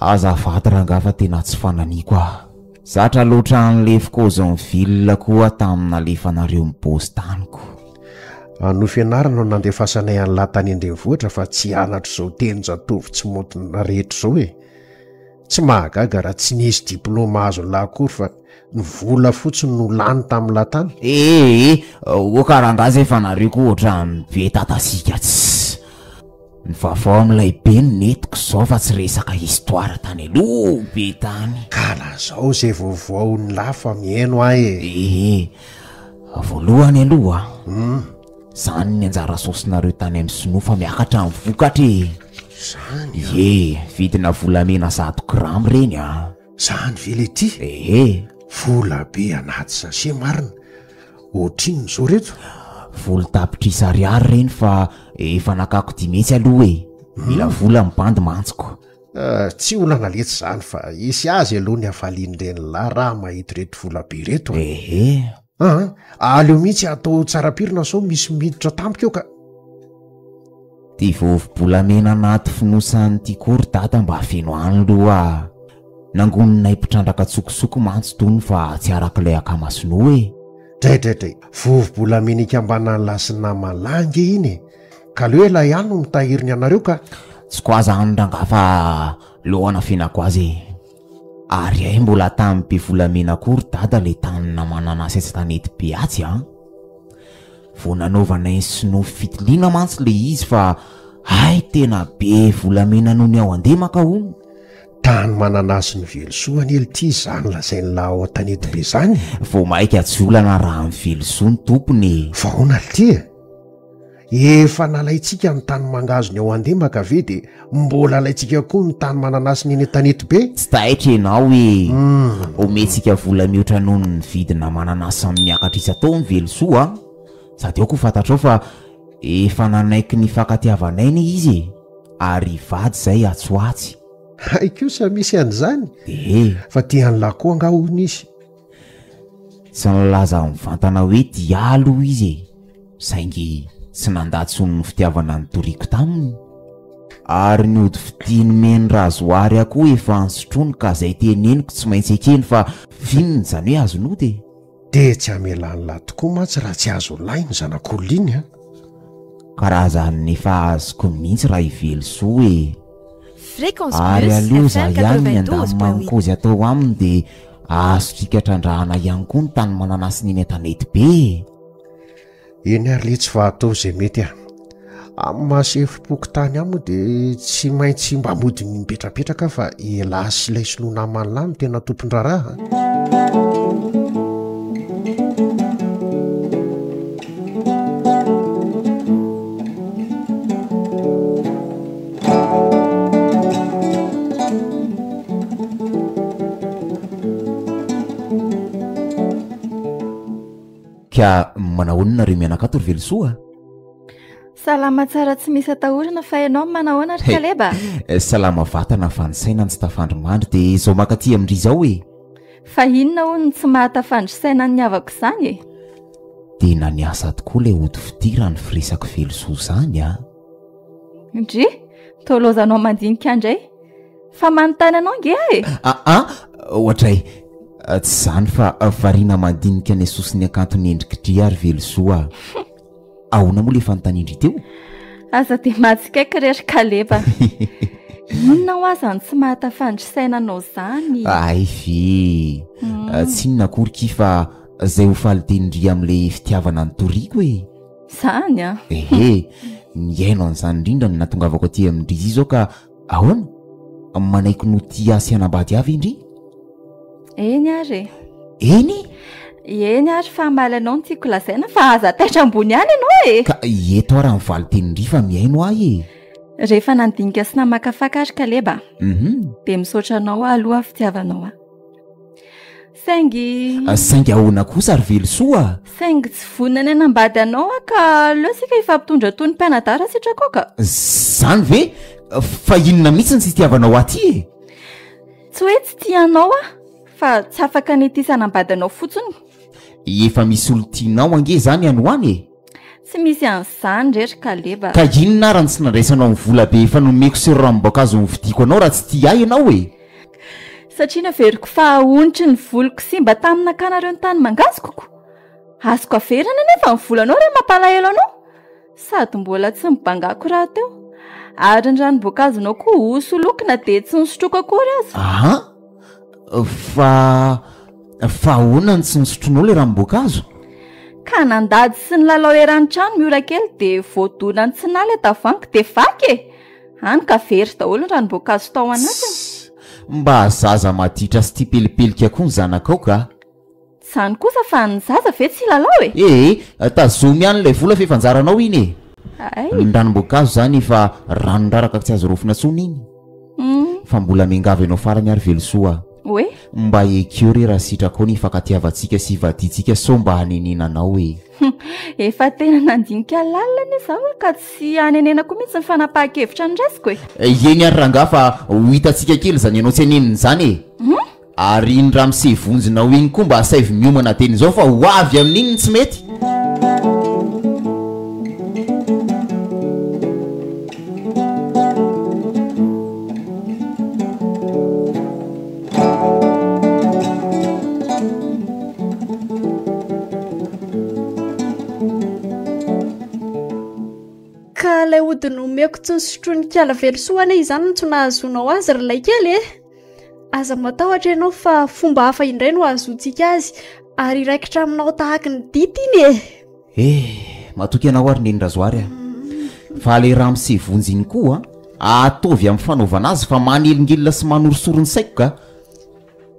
Azafady rangaha fa tena tsy fananiako ah. Zatra loatra anle fikaozan'ny ville koa tamin'ny nalefanareo ny boss tany ko. Hanohy fianarana no nandefasanay an'lah tany an-drenivohitra fa tsy hianatra izao tenin-jatovo tsy maotina rehetra izao e! Tsy mahagaga raha tsy nisy diplaoma azon'lah akory fa ny vola fotsiny no lany tamin'lah tany. Ee, oka rangaha zay fa nareo koa ohatran'ny be tatasika tsy. Ny vaovao amin'ilay be no nentiko izao fa tsy resaka histoire tany aloha be tany. Ka lazao izay vaovao ny lahy fa mihaino aho e. Ee, voalohany aloha a, zany ny anjara saosinareo tany amin'ny sinoa fa miakatra ny vokatra e. Zany a? Ie, vidina volamena 100 grama ireny a. Zany ve le ty? Ee. Vola be anaty sachet marina. Ohatrinona izao reto? Folo tapitrisa ariary ireny fa efa nakako 500 aloha e. Mila vola ny bandy mantsy ko. Ah, tsy olana letsy izany fa hisy azy aloha ny hafalian'ireny lahy raha mahita ireto vola be ireto a. Ehe. Aa, aleo mihitsy atao tsara pirina sao misy miditra tampoka eo ka. Ty vovo-bolamena anaty fonosan'ity koa ry dada mba feno any loha a! Nangoninay mpitrandraka an-tsokosoko mantsy tony fa tsy arak'ilay akama sinoa e! Dray dray dray, vovo-bolamena ikambanan'ny lahy sy ny namany lahy ange iny e! Ka aleo elah ihany no mitahiry ny anareo ka! Tsy ko zany rangaha fa leo anafenako azy e! Ary hay mbola tany be volamena koa ry dada le tany namananasy etsy tanety be atsy an! Vao nanaovanay ny sinoa fitiliana mantsy le izy fa hay tena be volamena noho ny ao Andemaka hono. Tany mananasy ny Velosoa anie lty izany lazain'lah ao an-tanety be izany e! Vao maika tsy olana raha ny Velosoa no tompony e! Fa ahoana lty e? Efa nalaintsika ny tany mangahazo ny ao Andemaka ve dia mbola alaintsika koa ny tany mananasy ny eny an-tanety be? Tsy taitra ianao e! Omentsika vola mihoatra noho ny vidina mananasy samy miakatra isan-taona Velosoa a! Sady aoka ho fantatrao fa efa nanaiky ny fankatiavanay anie izy e! Ary hivady izay atsy ho atsy. Hay kosa misy an'izany? Ee. Fa tia an'lah koa angaha hono izy? Tsy nilaza mivantana hoe tia ahy aloha izy e! Saingy tsy nandà tsony ny fitiavana nitoriako taminy. Ary ny ody fitia nomeny razoary ahy koa efa nisotroiny ka zay teneniko tsy maintsy ekeny fa f'inona izany hoe azon'ody e? Dia tsy hamelan'lah tokoa mantsy raha tsy azon'lah iny zanak'olona iny an! Karazan'ny efa azoko mihitsy raha i Velosoa e! Fréquence Ary Plus aleo za FM ihany ny handany 92.8. manin-kôzy atao aminy dia azontsika trandrahana ihany koa ny tany mananasy ny eny an-tanety be e! Eny ary letsy fa ataovy izay mety a! Amin'ny maha sefom-pokontany ahy moa dia tsy maintsy mba mody mipetrapetraka aho fa elah sy ilay sinoa naman'lah no tena tompon-draharaha a! Ka manahoana nareo mianaka ato ry Velosoa a? Salama tsara tsy misy atahorana fa ianao manahoana ry Kaleba? Eh, salama vatana fa ny saina no tsy tafandry mandry dia izao mankaty amin-dry izao e! Fa inona hono no tsy mahatafandry saina ny havako izany e? Tena niasa tokoa ilay ody fitia raha ny firesak'i Velosoa izany a! Ndry, toa lozanao mandinika indray. Fa manontany anao nge aho e! Aa, ohatray, tsy izany fa variana mandinika ny hasosin'ny hakanton'ny endrik'i Dry ary Velosoa a! Ahoana moa ilay fanontanian-dry teo? Aza dia mahatsikaiky re ry Kaleba. Inona hoa izany tsy mahatafandry saina anao izany? Hay ve! Tsy inona akory ki fa izay ho faly tenin-dry amin'ilay fitiavana nitoriako e! Izany an! Ehe, nihaino an'izany indrindra no nahatongavako aty amin-dry izao ka Ahoana? Manaiky no tia sy hanambady ahy ve ndry? Eny ary e. Eny? Eny ary fa hamaly anao no tiako lazaina fa aza taitra ambony ihany ianao e. Ka eto ary ny valin-tenin-dry fa mihaino ahy e. Rehefa nandinika sy namakafaka ary Kaleba a. Mhm. Dia misaotra anao aho aloha fitiavanao ahy. Saingy. Saingy ahoana kosa ry Velosoa a? Saingy tsy vonona ny hanambady anao aho ka aleo isika hifampitondra toy ny mpianadahy raha sitrakao ka. Zany ve? Fa inona mihitsy no tsy itiavanao ahy ity e? Tsy hoe tsy tia anao aho fa tsy afaka ny hitia sy hanambady anao fotsiny. Efa misy olon-tianao ange izany any ho any e! Tsy misy an'izany re ry Kaleba. Ka inona ary no tsy nandraisanao ny vola be efa nomeko sy ireo ranom-boankazo novidiako anao raha tsy tia ahy ianao e? Satria naveriko fa onitry ny voliko simba tamin'ny nakanareo ny tany mangazokoko. Azoko averina anefa ny volanao raha mampalahelo anao. Sady mbola tsy nibangako rahateo. Ary ny ranom-boankazonao koa hosoloiko na dia tsy nosotroiko akory aza. Aha! Fa fa ahoana no tsy nisotronao ilay ranom-boankazo? Ka nandady sy nilalao eran'ny trano miora kely dia voadonan'ny tsinahy ilay tavoahangy dia vaky e! Hany ka very daholo ny ranom-boankazo tao anatiny. Tssy! Mba zaza maditra sy tia pelipelika koa ny zanakao ka! Izany kosa fa ny zaza ve tsy hilalao e! Ee, tazomy ihany ilay vola fa efa anjaranao iny e! Hay! Ny ranom-boankazo izany efa ranon-draraka tsy azo raofina intsony iny. Fa mbola miangavy anao farany ary Velosoa a! Hoe? Mba ekeo re raha sitrakao ny hifankatiavantsika sy hivadiantsika sao mba hanenenanao e! Efa tena nandinika lalina anie zaho ka tsy hanenenako mihitsy ny fanapahan-kevitra noraisiko e! Eny ary rangahy fa ho hitantsika kely izany ianao tsy hanenina izany e! Ary iny ramose vonjinao iny koa mba asaivo miomana teny izao fa ho avy amin'iny ny tsy mety. Ka ilay ody nomeko tsy nosotroin'i Kiala Velosoa anie izany no tsy nahazoanao azy ry laikely e! Aza matahotra ianao fa fomba hafa indray no hahazoantsika azy ary hiraikitra aminao tahaky ny dity iny e! Eh! Matoky anao ary Neny Razoary a! Fa le ramose Vonjy iny koa a, ataovy amin'ny fanaovana azy fa manelingelina sy manorisory ny saiko ka!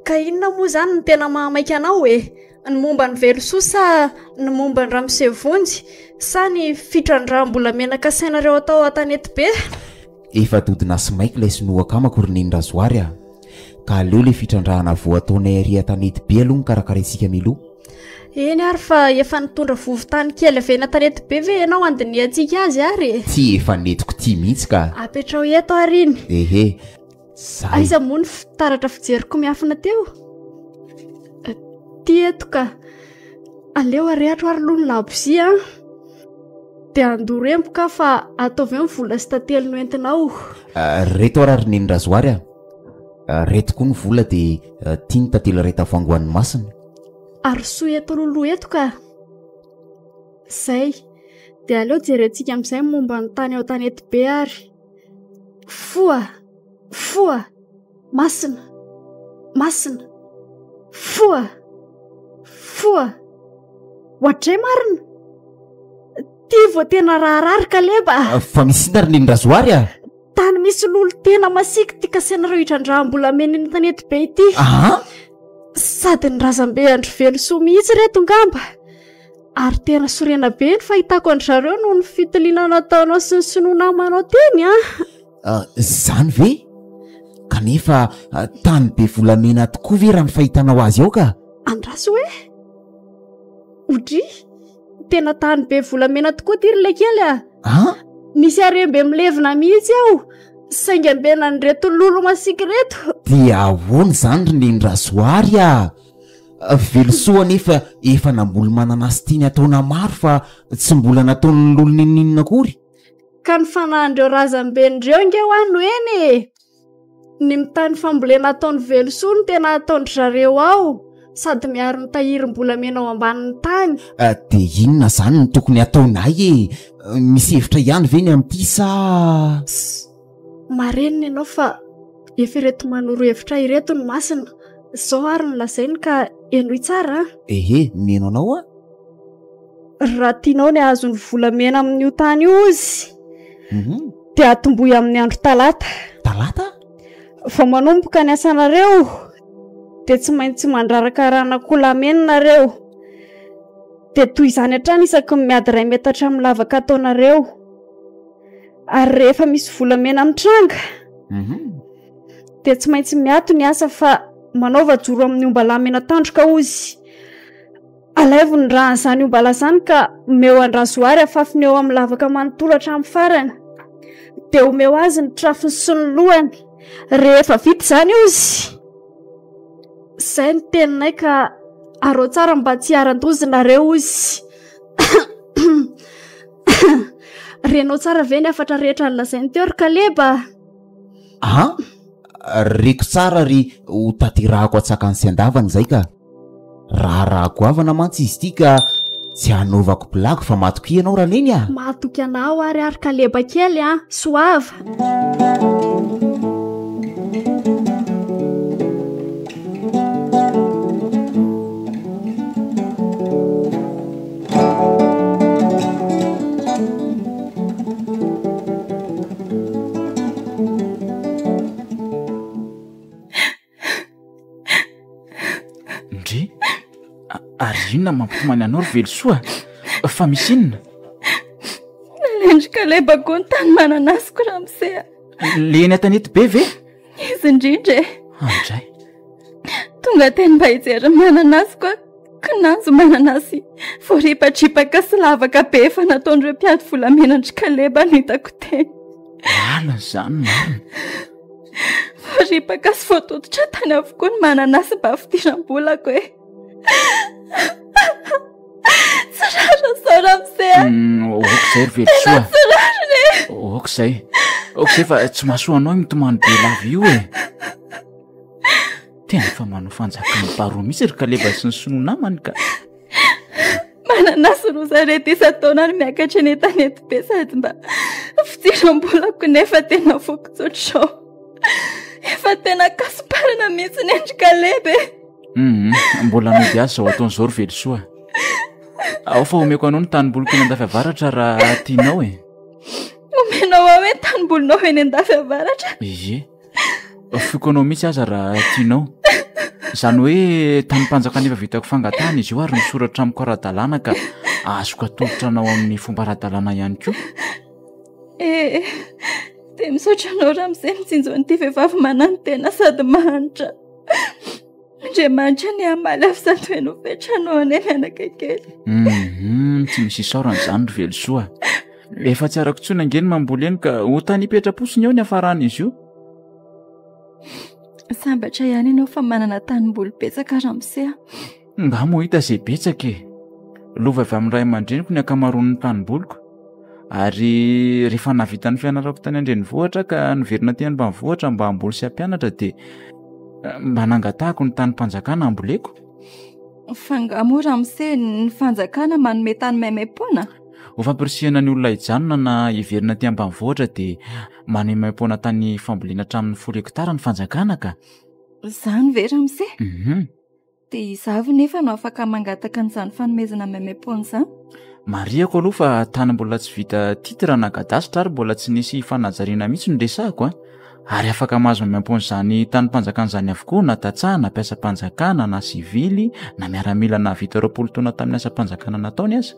Ka inona moa izany no tena mahamaika anao e? Ny momba an'i Velosoa sa ny momba an'i Ramose Vonjy sa ny fitrandraham-bolamena kasainareo atao an-tanetibe? Efa dodona sy maika ilay sinoa akamako ry Neny Razoary a! Ka aleo ilay fitrandrahana voa ataonay ary an-tanetibe aloha no karakaraintsika mialoha. Eny ary fa efa nitondra vovo-tany kely avy eny an-tanetibe ve ianao handinihantsika azy ary e? Ty efa nentiko ty mihitsy ka! Apetraho eto ary iny. Ehe, zay. Aiza moa ny fitaratra fijeriko miafina teo? Ty eto ka. Aleo arehitro ary aloha ny labozia an! Dia andoro emboka aho fa ataovy eo ny vola sy tantely noentinao. Reto ara ry Neny Razoary a! Reto koa ny vola dia ty ny tantely iray tavoahangy ho an'ny masina. Arosoy eto loloha eto ka! Zay. Dia aleo jerentsika amin'izay ny momba ny tany ao Antanetibe ary. Foha! Foha! Masina! Masina! Foha! Foha! Ohatray marina! Ty vao tena raharaha ry Kaleba a! Fa misy inona ry Neny Razoary a? Tany misy lolo tena masiaka ity kasainareo hitrandraham-bolamena eny an-tanety be ity. Aa! Sady ny razambe an-dry Velosoa mihitsy ireto angamba. Ary tena sorena be ny fahitako an-dry zareo noho ny fitiliana nataonao sy ny sinoa namanao teny an! Izany ve? Kanefa tany be volamena tokoa ve raha ny fahitanao azy ao ka? Andraso hoe? Odry! Tena tany be volamena tokoa ity ry lekely a! An? Misy harem-be milevina mihitsy ao, saingy ambenan'ireto lolo masiaka ireto. Dia ahoana izany ry Neny Razoary a? Velosoa anefa efa namboly mananasy tiany ataona maro fa tsy mbola nataon'ny lolo n'inon'inona akory. Ka ny fanahin'ireo razamben'ireo ange hoa no eny e! Ny mitahy ny fambolena ataon'i Velosoa no tena ataon-dry zareo ao, sady miaro ny tahirim-bolamena ao ambanin'ny tany. Dia inona izany no tokony hataonay e? Misy hevitra ihany ve ny amin'ity sa. Ss, marenina ianao fa efa ireto manoro hevitra ireto no masina. Izao ary no lazainy ka henoy tsara an! Ehe, mino anao aho. Raha tianao ny hahazo ny volamena amin'io tany io ozy dia atombohy amin'ny andro talata. Talata? Vao manomboka ny asanareo dia tsy maintsy mandraraka ran'akoholamena nareo. Dia toy izany hatrany isaky ny miady iray metatra amin'ny lavaka ataonareo. Ary rehefa misy volamena mitranga dia tsy maintsy miato ny asa fa manaova joro amin'ny ombalahy mena tandroka ozy. Alaivo ny ràn'izany ombalahy izany ka omeo an-dRazoary afafiny eo amin'ny lavaka manontolo hatramin'ny farany. Dia omeo azy ny trafony sy ny lohany. Rehefa vita izany ozy. Izay no teninay ka arao tsara mba tsy hiharan-doza nareo ozy. Renao tsara ve ny hafatra rehetra nolazainy teo ry Kaleba? An! Reko tsara ry ho tanterahako an-tsakany sy an-davany izay ka. Raharaha goavana mantsy izy ity ka tsy hanaovako blague fa matokia ianao Raneny a! Matoky anao ary aho ry Kaleba kely a! Soava! Ndry, ary inona mampitomany anao ry Velosoa? Fa misy inona? Nalain-dry Kaleba koa ny tany mananasiko ramose a. Le eny an-tanety be ve? Izy indrindra e. Andray. Tonga teny mba hijery ny mananasiko aho, kinanjo mananasy voaripatripaka sy lavaka be efa nataon'ireo mpiady volamenan-dry Kaleba no hitako teny. Lalina izany marina. Ripaka sy voatototra tany avokoa ny mananasy mba fidiram-bolako e. Tsy rariny izao ramose a. Mm, ok izay ry Velosoa. Tena tsy rariny e. Ok izay. Ok izay fa tsy mahasoa anao io mitomany be lava io e. Tena efa manao fanjakan'ny baroa mihitsy ry Kaleba sy ny sinoa namany ka. Mananasy rosarety isan-taona ary miakatra eny an-tanety be sady mba fidiram-bolako nefa tena voky tsotra izao. Efa tena kasomparana mihitsy ny endry Kaleba e. Mhm, mbola nody azy izao ataony izao ry Velosoa. Ao fa omeko anao ny tanimboliko eny andafy avaratra raha tianao e. Omenao aho hoe tanimbolinao eny andafy avaratra? Ie. Foiko anao mihitsy aza raha tianao. Izany hoe tanim-panjakana efa vitako fangatahana izy io ary misoratra amiko ara-dalàna ka azoko atolotra anao amin'ny fomba ara-dalàna ihany koa. Eh, dia misaotra anao ramose mitsinjo an'ity vehivavy mananotena sady mahantra. Andriamanitra anie hamaly avy sady hoe nofetranao anie mianaka kely. Mhm, tsy misy isaorana izany ry Velosoa. Efa tsy arako intsony ange ny mamboly eny ka ho tany hipetra-potsiny eo ny hafaran'izy io. Sambatra ihany ianao fa manana tanimboly betsaka ramose a. Nga moa hita izay betsaka e. Lova avy amin'ny ray aman-dreniko ny ankamaroan'ny tanimboliko. Ary rehefa nahavita ny fianarako tany an-drenivohitra aho ka niverina aty ambanivohitra mba hamboly sy hampianatra dia eh, mba nangatahako ny tanim-panjakana hamboleko. Fa nga moa ramose ny fanjakana manome tany maimaimpoana? Ho fampirisihana ny olona hijanona na hiverina aty ambanivohitra dia manome maimaimpoana tany fambolena hatramin'ny folo hektara ny fanjakana ka. Izany ve ramose? Mhm. Dia iza avy nefa no afaka mangataka an'izany fanomezana maimaimpoana izany? Marihako aloha fa tany mbola tsy vita titre na cadastre ary mbola tsy nisy fanajariana mihitsy no resahako a. Ary afaka mahazo maimaimpoana izany tanim-panjakana izany avokoa na tantsaha na mpiasam-panjakana na sivily na miaramila nahavita 20 taona tamin'ny asam-panjakana nataony aza.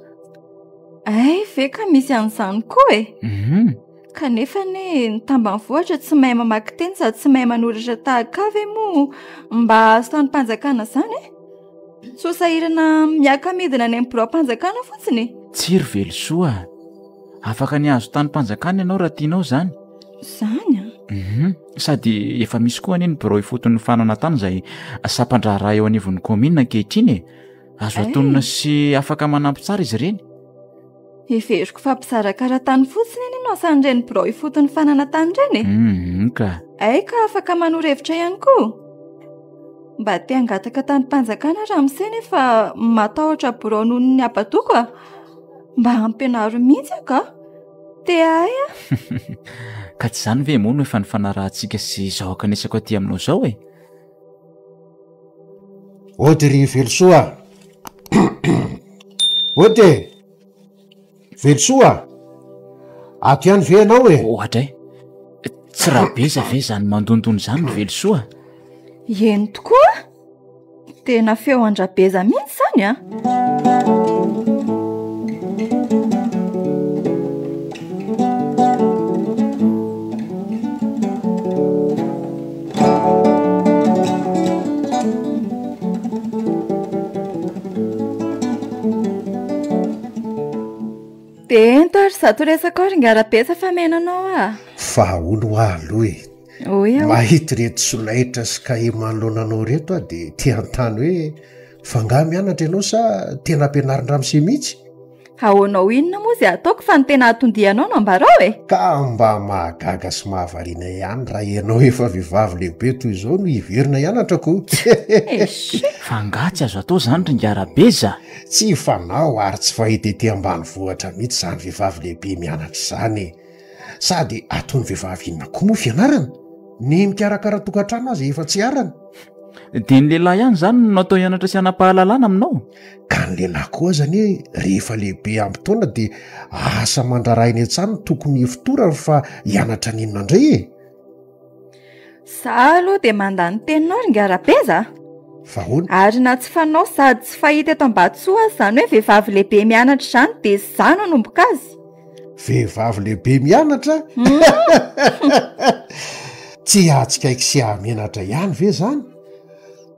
Hay ve ka misy an'izany koa e? Mhm. Kanefa anie ny tambanivohitra tsy mahay mamaky teny sady tsy mahay manoratra tahaka ahy ve moa mba hahazo tanim-panjakana izany e? Tsy ho sahirana miaka-midina any amin'ny biraom-panjakana fotsiny e? Tsia ry Velosoa a! Afaka ny hahazo tanim-panjakana ianao raha tianao izany. Izany an? Mhm. Sady efa misy koa anie ny birao ifoton'ny fananantany izay sampan-draharaha eo anivon'ny kaominina ankehitriny e. Azo atonina sy afaka manampy tsara izy ireny. Heveriko fa mpizara karatany fotsiny anie no asan'ireny birao ifotony fananantany ireny e. Hum ka. Hay ka afaka manoro hevitra ihany koa. Mba te hangataka tanim-panjakana ramose nefa matahotra birao noho ny habadoko a. Mba ampianaro mihitsy aho ka. Te hahay aho. Ka tsy izany ve moa no efa nifanarahantsika sy izao ankanesako aty aminao izao e? Ody ry Velosoa a! Ody e! Velosoa a! Ato ihany ve ianao e? Oadray! Tsy Rabeza ve izany mandondona izany ry Velosoa? Eny tokoa! Tena feo an-dRabeza mihitsy izany an! Dia ento ary izato resaka ao ry Ngarabeza fa mihaino anao aho. Fa ahoana hoa aloha e? Hoy aho. Mahita ireto solaitra sy kahie manoloana anao ireto aho dia te hanontany hoe fa angaha mianatra ianao sa tena ampianarin-dramose mihitsy? Ahoanao inona moa izay ataoko fa ny tena atondianao no ambarao e! Ka mba mahagaga sy mahavariana ihany raha ianao efa vehivavy lehibe toy izao no hiverina hianatra ko! Eish! Fa angaha tsy azo atao izany ry ingahy Rabeza? Tsy fanao ary tsy fahita ety ambanivohitra mihitsy izany vehivavy lehibe mianatra izany e! Sady ataon'ny vehivavy inona koa moa fianarana? Ny mikarakara tokantrano aza efa tsy arany. Dia ny lehilahy ihany izany no natao hianatra sy hanam-pahalalana aminao? Ka ny lehilahy koa aza anie rehefa lehibe ampy taona dia asa aman-draharaha eny an-tsaha no tokony hifotorany fa hianatra an'inona indray e? Za aloha dia mandà ny teninao ry ingahy Rabeza a! Fa ahoana? Ary na tsy fanao sady tsy fahita eto Ambatosoa aza izany hoe vehivavy lehibe mianatra izany dia za no hanomboka azy. Vehivavy lehibe mianatra? Tsy hahatsikaiky sy hahamenatra ihany ve izany?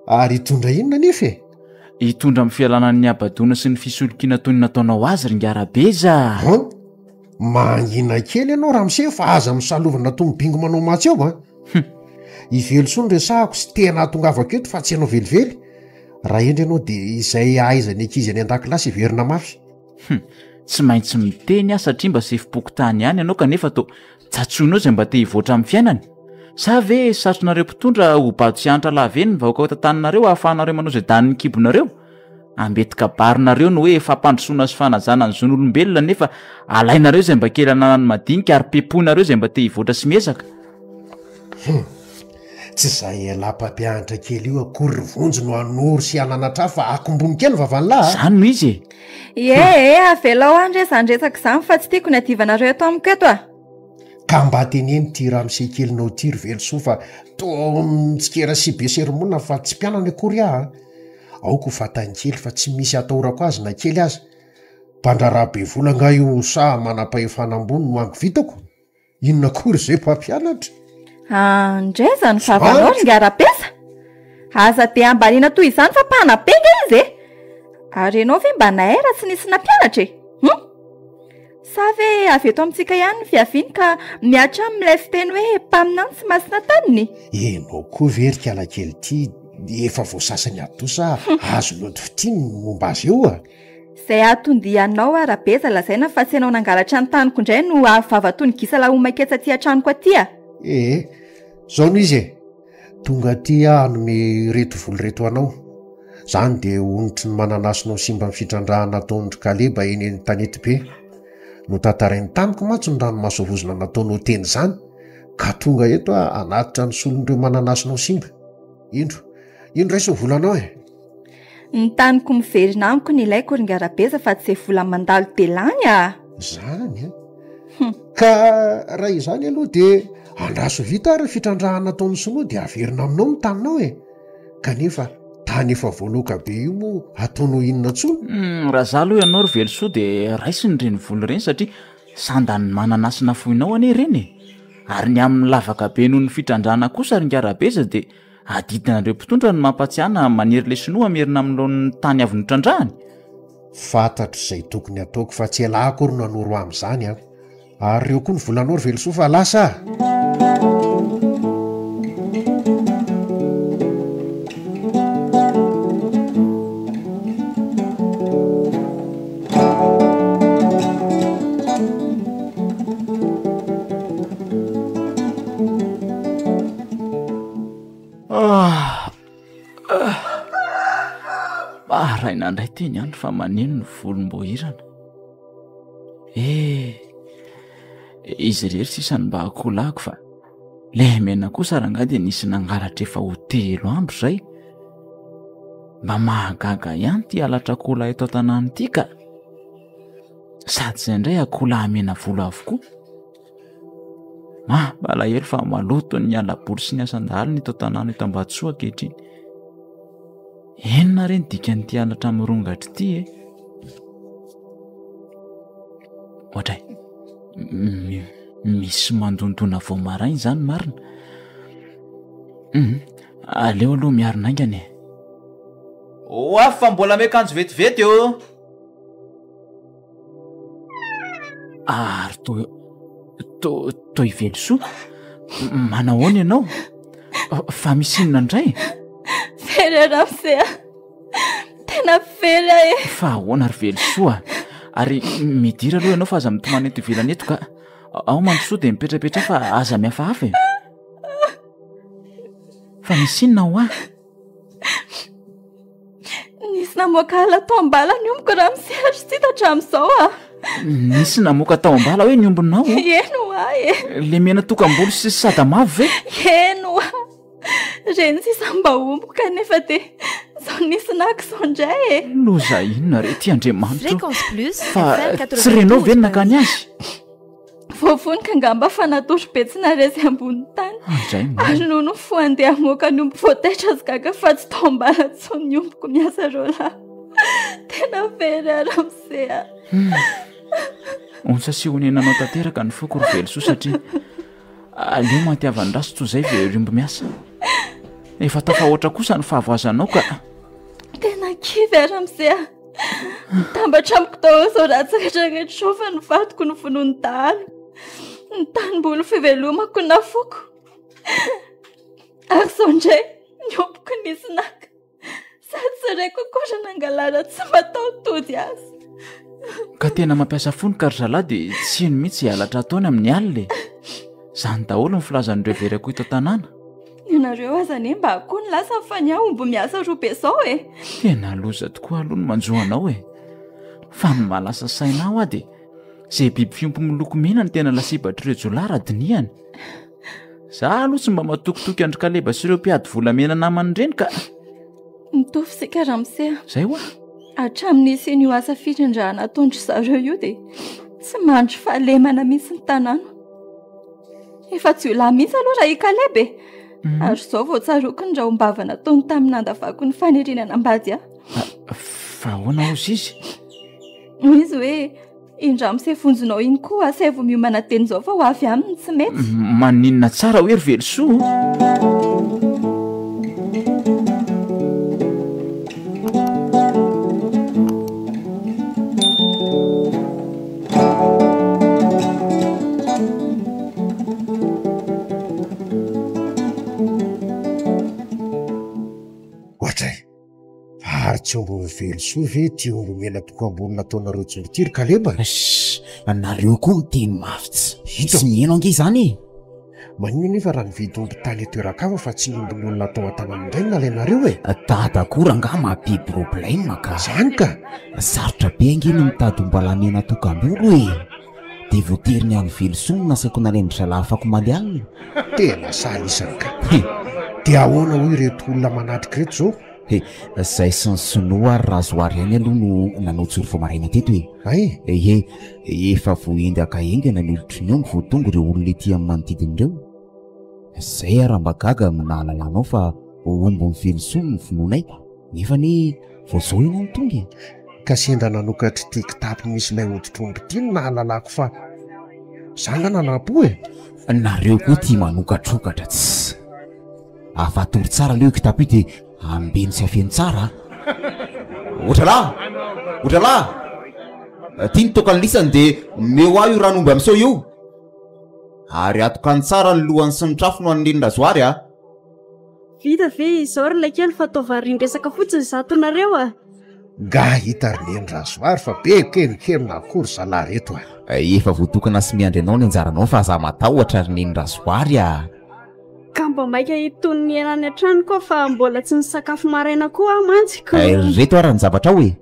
Ary hitondra inona anefa e? Hitondra amin'ny fialana ny habadoana sy ny fisolokiana toy ny nataonao azy ry ingahy Rabeza a! An! Mangina kely ianao ramose fa aza misalovana toy ny bingo manao matso eo an! Hum! I Velosoa no resahako sy tena hahatongavako eto fa tsy ianao velively. Raha hendry ianao dia izay ahaizan'ny ankizy any an-dakilasy heverina mafy. Hum, tsy maintsy miteny aho satria mba sefom-pokontany ihany ianao kanefa toa tsatsoinao izay mba te hivoatra amin'ny fiainany. Sa ve satrinareo mpitondra ho bado sy hanitra lava eny ny vahoaka ao tantaninareo ahafahanareo manao izay danin'ny kibonareo? Ambetin-kabarinareo ny hoe fampandrosoana sy fanajana ny zon'olombelona nefa alainareo izay mba kely ananan'ny madinika ary pepoinareo izay mba te hivoatra sy miezaka. Hum, tsy izay ialahy mpampianatra kely io akory ry Vonjy no hanoro sy hananatra ahy fa akombony kely ny vavan'lah a! Izany no izy e! Ie e, avelao any re izany resaka izany fa tsy tiako ny hadivanareo eto amiko eto a! Ka mba teneno ity ramose kelinao ity ry Velosoa fa toa mitsikera sy be sermona fa tsy mpianany akory aho a! Aoka ho fantany kely fa tsy misy atahorako azy na kely aza. Mpandraharaha be vola angaha io sa manam-pahefana ambony no angovitako? Inona akory izay mpampianatra? Andray izany vavanao ry ingahy Rapesa! Aza dia ambaniana toy izany fa mpanabe ange izy e! Ary ianao ve mba nahay raha tsy nisy nampianatra e? Hum! Sa ve avy eto amintsika ihany ny fiaviany ka mihatra aminy ilay fiteny hoe mpaminany tsy masina taniny? Enao koa ve ry kalakely ity efa voasasa ny atidoha sa azonao ody fitia ny momba azy eo a? Izay ahatondianao aho Rabeza lazaina fa tsy ianao nangalatra ny taniko indray no avy vava toy ny gisa lahomaketsa aty an-tranoko aty a! Ee, zao no izy e! Tonga aty aho hanome ireto vola ireto anao. Izany dia onitry ny mananasinao simba ny fitrandrahana ataon-dry Kaleba eny an-tanetibe. Notantarainy tamiko mantsy ny ranomaso vozona nataonao teny izany, ka tonga eto aho hanatitra ny solon'ireo mananasinao simba. Indro, indro raiso ny volanao e! Ny taniko miverina amiko ny ilaiko ry Ngarabeza fa tsy izay vola mandalo dia lany a! Izany an! Ka raha izany aloha dia andraso vita ary ny fitrandrahana ataon'ny sinoa dia averina aminao ny taninao e! Kanefa tany efa voaloaka be io moa ataonao inona intsony? Hum, raha za aloha ianao ry Velosoa dia raisiny ireny vola ireny satria sandan'ny mananasy nafoinao anie ireny e! Ary ny amin'ny lavaka be noho ny fitrandrahana kosa ry Ngarabeza dia Adidinareo mpitondra ny mampatsiahy na manery ilay sinoa hamerina amin'ny laoniny ny tany avy notrandrahany? Fantatro izay tokony hataoko fa tsy elah akory no hanoro ahy amin'izany an! Ary ireo koa ny volanao ry Velosoa fa lasa a! Maraina indray ity ny andro fa maneno ny volom-boahirana. Eh, izy irery sisa no mba akoholahiko fa lehimena kosa rangahy dia nisy nangalatra efa ho telo andro izay. Mba mahagaga ihany ity halatra akoholahy eto an-tanàna ity ka. Sady izay indray akoholahy mena volo avokoa. Mampalahelo fa maloto ny ala-boly sy ny asan-dahalo ny eto an-tanàna eto Ambatosoa ankehitriny. Inona re ny dikan'ity halatra mirongatra ity e? Ohatray, misy mandondona vao maraina izany marina. Hum, aleo aloha miarina haingana e. Ho avy fa mbola miakanjo vetivety ô! Ary to to toy Velosoa, manahoana ianao? Fa misy inona indray? Very aho ramose a! Tena very aho e! Fa ahoana ry Velosoa? Ary midira aloha ianao fa aza mitomany eto ivelany eto ka. Ao Mandrosoa dia mipetrapetraha fa aza mihafahafa e! Fa misy inona hoa? Nisy namoaka ala tao am-bala ny ombiko ramose ary tsy hita hatramin'izao ah. Nisy namoaka tao am-bala hoe ny ombinao? Eny hoa e. Le mena tokam-bolo sy sadamavo ve? Eny hoa. Reny sisa mba ombiko kanefa dia izao nisy naka izao indray e. Loza inona re ity Andriamanitro? Fréquence Plus, Fa FM tsy renao ve ny nakany azy? Voavonoka angamba fa natory be tsy naharesy ambony tany. Andray marina. Ary noho ny fo handeha hamoaka ny omby vao taitra sy gaga fa tsy tao am-bala intsony ny ombiko miasa roalahy. Tena very aho ramose a. Hmm. Ontsa sy honenanao tanteraka ny foko ry Velosoa satria aleo mantiavan-dratsy toy izay very omby miasa. Efa tafahoatra kosa ny fahavoazanao ka. Tena kivy aho ramose a. Mitambatra amiko daholo izao ratsy rehetra rehetra izao fa ny vadiko no vonoin'ny dahalo. Ny tanimboly fivelomako no nafoko. Ary izao indray ny ombiko nisy naka. Sady tsy raiko akory nangalana tsy mataho-tody azy. Ka tena mampiasa fony ka ry zalahy dia tsy heno mihitsy izay halatra ataony amin'ny alina e. Izany daholo ny filazan'ireo very akoho eto an-tanàna. Ny anareo aza anie mba akoho ny lasany fa ny ahy omby miasa roa be izao e. Tena loza tokoa aloha ny manjo anao e. Fa ny mahalasa saina ahy hoa dia izay biby fiompy miloko mena no tena lasibatr'ireo jiolahy raha dinihana. Za aloha tsy mba matokitoky an-dry Kaleba sy ireo mpiady volamena namany ireny ka. Mitovy isika ramose a. Zay hoa. Hatramin'ny nisian'io asa firindrana ataon-dry zareo io dia tsy mandry fahalemana mihitsy ny tanàna. Efa jiolahy mihitsy aloha raha i Kaleba e. Mhm. Ary izao vao tsaroako ny rahombava nataony tamin'ny nandavako ny faniriana hanambady ahy. Ah, fa ahoana hozy izy? Hoy izy hoe Iny ramose vonjinao iny koa asaivo miomana teny izao fa ho avy aminy tsy mety. Maninona tsara hoe ry Velosoa? Ohatray! Fa ary tsy omby mivelosoa ve ity omby mena toko ambony nataonareo joro ity ry Kaleba? Shh! Nareo koa miteny mafy tsy Ito. Tsy miheno ange izany e! Maninona anefa raha nividy omby tany an-toeran-kafa fa tsy ny ombin'ny olona tao an-tanàna indray no nalainareo e? Dada koa rangaha maha-be problème ka! Izany ka! Sarotra be ange ny mitady ombalahy mena tokam-bolo e! Dia voatery ny an'i Velosoa no nasaiko nalain-dry zalahy afakomaly alina. Tena sahy isany ka! Dia ahoana hoy ireto olona manatrika ireto izao? He, zay sy ny sinoa ary razoary ihany aloha no nanao joro vao maraina teto e! Hay? Ie, efa voaendaka haingana ny olotry ny omby vao tonga ireo olona ety amin'ny manodidina ireo. Zay ary mba gaga no nahalalanao fa omby mivelosoa no vonoinay, nefa anie vao zao ianao no tonga e! Ka sendra nanokatra ity kitapo misy ilay hoditr'omby ity no nahalalako fa za nga nanampo e! Nareo koa tia manokatrokatra tss. Afatory tsara aloha io kitapo io dia ambeno sy afeno tsara a! Otralahy! Otralahy! Ty ny tokan'ny lisany dia omeo ahy io rano omby amin'izao io! Ary atokany tsara ny lohany sy ny trafony ho an'i Neny Razoary a! Vita ve izao ry laikely fa toa varian-dresaka fotsiny izato nareo a! Nga hita ry Neny Razoary fa be kelikely akory zalahy reto a! Efa voatokana sy miandry anao ny anjaranao fa aza matahotra ry Neny Razoary a! Ka mba maika hitony ny hena any an-trano koa fa mbola tsy nisakafo maraina koa aho mantsy ko! Ireto ary ny zavatra ao e!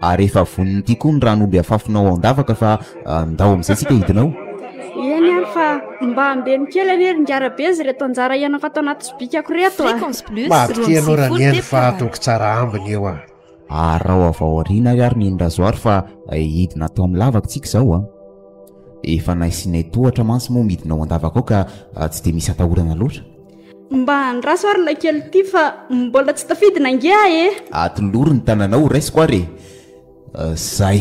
Ary efa vonona ity koa ny rano omby afafinao ao an-davaka fa ndao amin'izay tsika hidina ao. Eny ary fa mba ambeno kely anie ry Ngarabezy ireto anjara hiainako ato anaty sobikako ireto a! Fréquence Plus Matokia ianao 92 Raniely fa teboka ataoko tsara ambiny eo a! Araho avy ao aoriana ary ary Neny Razoary fa hidina ato amin'ny lavaka tsika izao a! Efa nasianay tohatra mantsy moa midina ao an-davaka ao ka tsy dia misy atahorana loatra. Mba andraso ary ilay kely ity fa mbola tsy tafidina ange aho e! Atolory ny tananao ho raisiko ary e! Zay.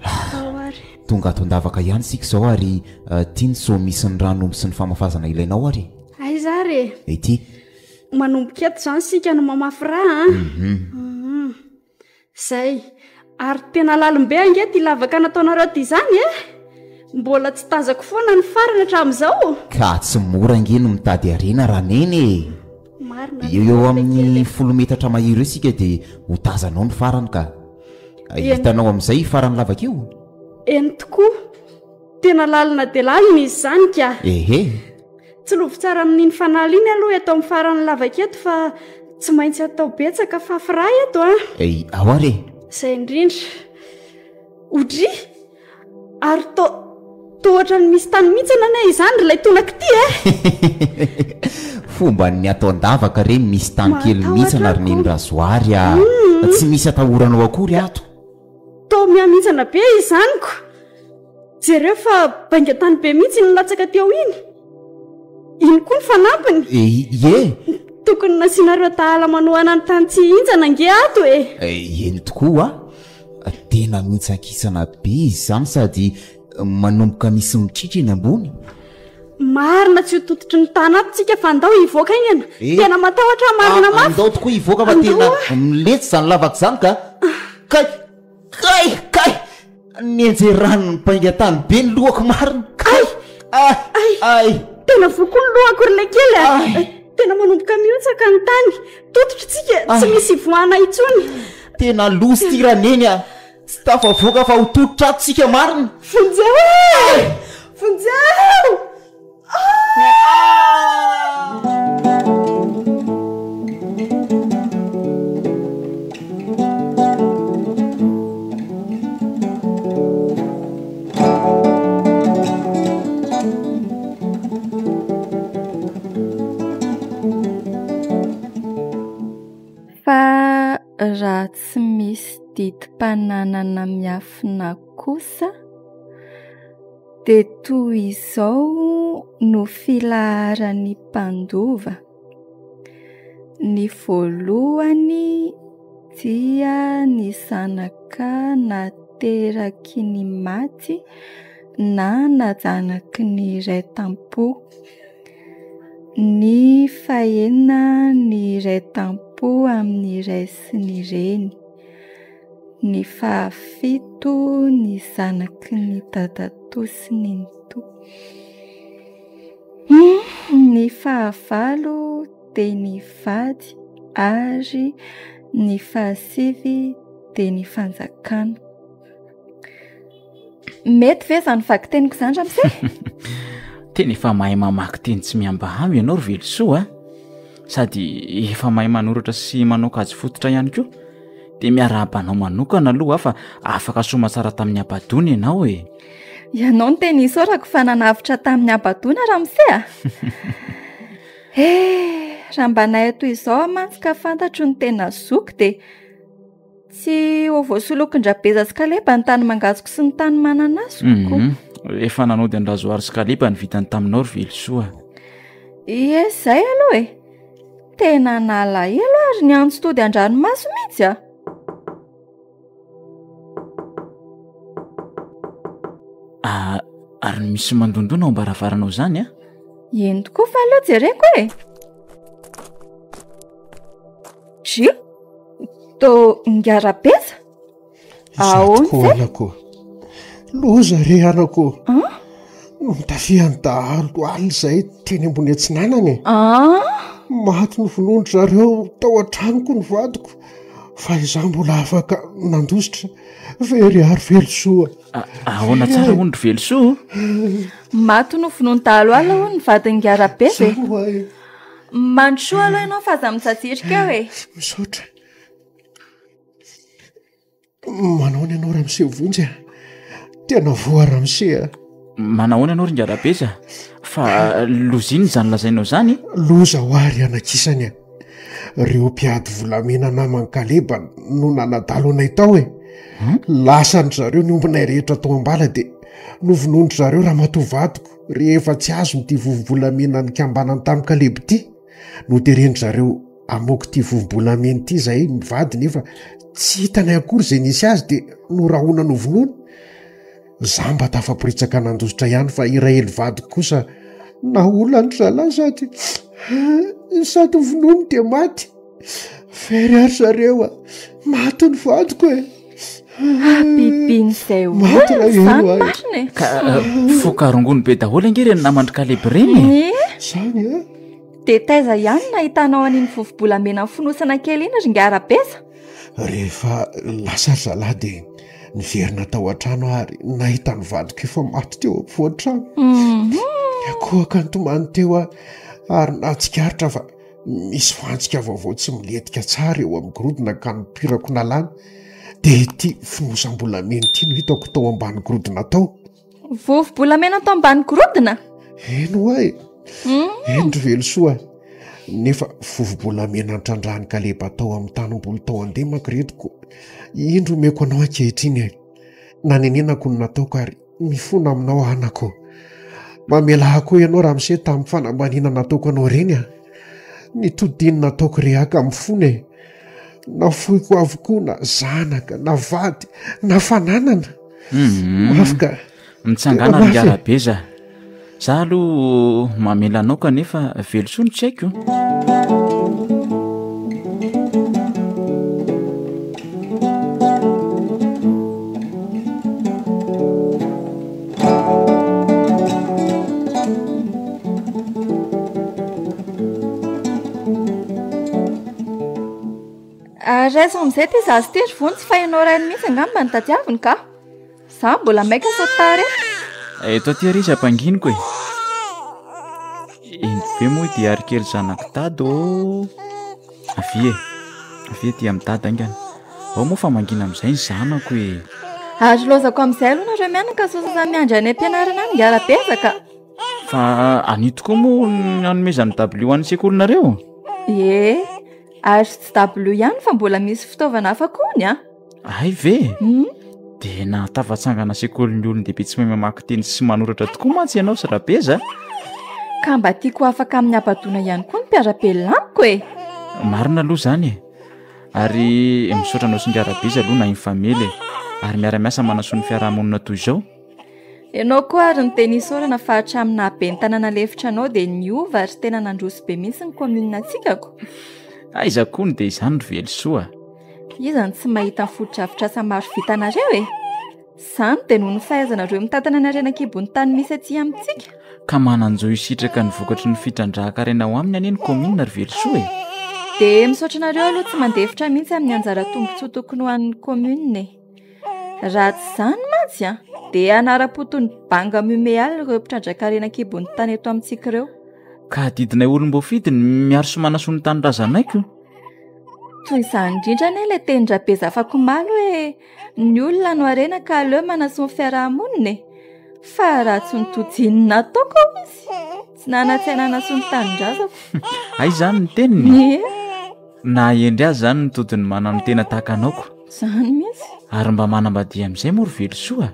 Ao ary. Tonga ato an-davaka ihany isika izao ary ity ny seau misy ny rano sy ny famafazana ilainao ary e! Aiza ary e? Ity. Manomboka eto izany isika no mamafy rà an! Mhm. Zay. Ary tena lalim-be ange ity lavaka nataonareo ity izany e! Mbola tsy tazako foana ny farany hatramin'izao. Ka tsy mora ange no mitady harena Raneny e! Marina Eo eo amin'ny folo metatra mahery eo isika dia ho tazanao ny farany ka. Hitanao amin'izay io faran'ny lavaka io? Eny tokoa. Tena lalina dia lalina izy izany ka. Ehe. Tsilovy tsara amin'iny fanala iny aloha eto amin'ny faran'ny lavaka eto fa tsy maintsy atao betsaka fafy rà eto an. Ei, ao ary e. Izay indrindra. Odry! Ary to, to ohatran'ny misy tany mihintsana anie izany ry ilay tonaka ity e! Fomban'ny ato an-davaka re ny misy tany kely mihintsana ry Neny Razoary a! Tsy misy atahoranao akory ato. Toa mihamintsana be izany ko! Jereo fa bainga tany be mihitsy iny latsaka teo iny. Iny koa ny fanampiny. Ie. Tokony nasianareo tahala manohana ny tany tsy hihintsana ange ato e. Eny tokoa a. Tena mihintsankitsana be izy izany sady manomboka misy mitritra eny ambony. Marina tsy ho tototry ny tany ato tsika fa andao hivoaka haingana. Tena matahotra aho marina mafy. Andao tokoa hivoaka fa tena miletsy izany lavaka izany ka. Kay! Kay! Kay! Nianjeran'ny bainga tany be ny lohako marina. Kay! Ay! Ay! Tena voa koa ny lohako ry lekely a! Ay! Tena. Tena manomboka mihotsaka ny tany. Tototra tsika, tsy ah. misy ivoahana intsony. Tena loza ity raneny a. Tsy tafavoaka fa ho tototra ato tsika marina. Vonjeo e! Vonjeo! Fa raha tsy misy didim-pananana miafina kosa dia toy izao no filaharan'ny mpandova, ny voalohany dia ny zanaka nateraky ny maty na najanaky ny iray tam-po, ny fahenina ny iray tam-po amin'ny ray sy ny reny. Ny fahafito ny zanaky ny dadatoa sy nenitoa. Ny fahavalo dia ny vady ary ny fahasivy dia ny fanjakana. Mety ve izany vakiteniko izany ramose? Tena efa mahay mamaky teny tsy mihambahamba ianao ry Velosoa a! Sady efa mahay manoratra sy manao kajy fototra ihany koa. Dia miarahaba anao manokana aloha aho fa afaka soamatsara tamin'ny habadoana ianao e! Ianao no tena isaorako fa nanavotra tamin'ny habadoana ramose a! Eh, raha mba nahay toy izao aho mantsy ka fantatro ny tena zoky dia Tsy ho voasolokon-dRabeza sy Kaleba ny tany mangazoko sy ny tany mananasiko. Mhm. Efa nanody an-dRazoary sy Kaleba ny vitany taminao ry Velosoa. Ie, izay aloha e. Tena nalahelo ary niantso tody an-dranomaso mihitsy a. Ah, ary misy mandondona ao am-baravaranao izany a? Eny tokoa fa aleo jereko e. Dry? To ngarabeza? Izaho tokoa anako. Loza re anako. Notafihan'ny dahalo alina izay teny ambony atsinanana e. Maty novonoin-dry zareo tao an-tranoko ny vadiko fa izaho mbola afaka nandositra. Very ary Velosoa. Ahoana tsara hono ry Velosoa? Maty novonoin'ny dahalo alina hono ny vadin'i Ngarabeza e. Mandrosoa aloha ianao fa aza mijajirika eo e. Misaotra. Manahoana ianao Ramose Vonjy a? Tena voa Ramose a. Manahoana ianao ry Ngarabeza? Fa loza inona izany lazainao izany? Loza ho ahy ry anakisany a. Ireo mpiady volamena naman'i Kaleba no nanadalo anay tao e. Lasan-dry zareo ny ombinay rehetra tao am-bala dia novonoin-dry zareo ramatoa vadiko. Rehefa tsy azony ity vovom-bolamena nikambanany tamin'i Kaleba ity, noteren-dry zareo hamoaka ity vovom-bolamena ity izahay mivady nefa tsy hitanay akory izay nisy azy dia norahona novonoina. Za mba tafaporitsaka nandositra ihany fa i Rahely vadiko kosa naolan-dry zalahy sady sady vonoiny dia maty. Very ary zareo a! Maty ny vadiko e! Habibian'izay olona izany marina e! Ka foka rongony be daholo ange ireny naman-dry Kaleb ireny e! Izany e! Dia taiza ihany no nahitanao an'iny vovo-bolamena fonosana kely iny ry Ingahy Rabeza? Rehefa lasa ry zalahy dia niverina tao an-trano aho ary nahita ny vadiko efa maty teo ampovoan-trano. Niankohoka nitomany teo aho ary nahatsikaritra fa Misy fantsika vaovao tsy milentika tsara eo amin'ny gorodona ka nipirako nalana dia ity fonosam-bolamena ity no hitako tao ambany gorodona tao. Vovo-bolamena tao ambany gorodona? Eny ho'a e. Hmm. Eny ry Velosoa. Nefa vovo-bolamena nitrandrahan'i Kaleba tao amin'ny tanimboly tao Andemaka ireto ko. Indro omeko anao ankehitriny e. Nanenenako ny nataoko ary Mifona aminao anako. Mamela ahy koa ianao ramose tamin'ny fanambaniana nataoko anao ireny a. Ny todiny nataoko rehaka mifona e. Nafoiko avokoa na zanaka na vady na fananana. Mhm. Mafy ka. Mitsangana Tena ry mafy e. Ngarabeza. Za aloha mamela anao kanefa velosoa no tsy haiko. Ary raiso amin'izay ity zaza ity ry Vonjy fa ianao rainy mihitsy angamba no tadiaviny ka. Za mbola maika sao tara e. Eto aty ary izy ampanginiko e. Ento be moa ity ary kely zanak'i dada ô. Avia e. Avia aty amin'i dada haingana. Ao moa fa mangina amin'izay ny zanako e. Ary laozako amin'izay aloha nareo mianaka sao sasa miandry any am-pianarana any ngala betsaka. Fa anio tokoa moa ny hanomezan'ny dabilio an'ny sekolinareo? Ie. Ary tsy dabilio ihany fa mbola misy fitaovana hafa koa ny a. Hay ve? Dia nahatafatsangana sekolin'ny olon-dehibe tsy mahay mamaky teny sy manoratra tokoa mantsy ianao sy Rabeza a! Ka mba tiako ho afaka amin'ny habadoana ihany koa ny mpiara-belona amiko e! Marina aloha izany e! Ary misaotra anao sy Ingahy Rabeza aloha nahay mifamely e! Ary miara-miasa manasoa ny fiaraha-monina toy izao. Ianao koa ary no tena isaorana fa hatramin'ny naha ben'ny tanàna lefitra anao dia niova ary tena nandroso be mihitsy ny commune antsika ko! Aiza koa no dia izany ry Velosoa a! Iza no tsy mahita ny fotodrafitrasa maro vitanareo e? Izany dia noho ny fahaizanareo mitantana ny harena an-kibon'ny tany misy aty amintsika. Ka manan-jo hisitraka ny vokatry ny fitrandrahan-karena ao aminy anie ny kaominina ry Velosoa e! Dia misaotra anareo aloha tsy mandefitra mihitsy amin'ny anjara tombontsoa tokony ho an'ny kaominina e! Raha tsy izany mantsy an, dia hanara-po toy ny banga mumeal ireo mpitrandrakarena an-kibon'ny tany eto amintsika ireo. Ka adidinay olom-boafidy ny miaro sy manasoa ny tanindrazanay ko! Toy izany indrindra anie ilay tenin-dRabezafakomaly hoe ny olona no harena ka aleo manasoa ny fiaraha-monina e! Fa raha tsy nitojian'ny nataoko aho izy, tsy nanan-tsaina hanasoa ny tanindrazako. Hay izany ny teniny? Ie. Naha-hendry azy izany ny todin'ny mananotena tahaka anao ko. Izany mihitsy. Ary mba manambadia amin'izay moa ry Velosoa a!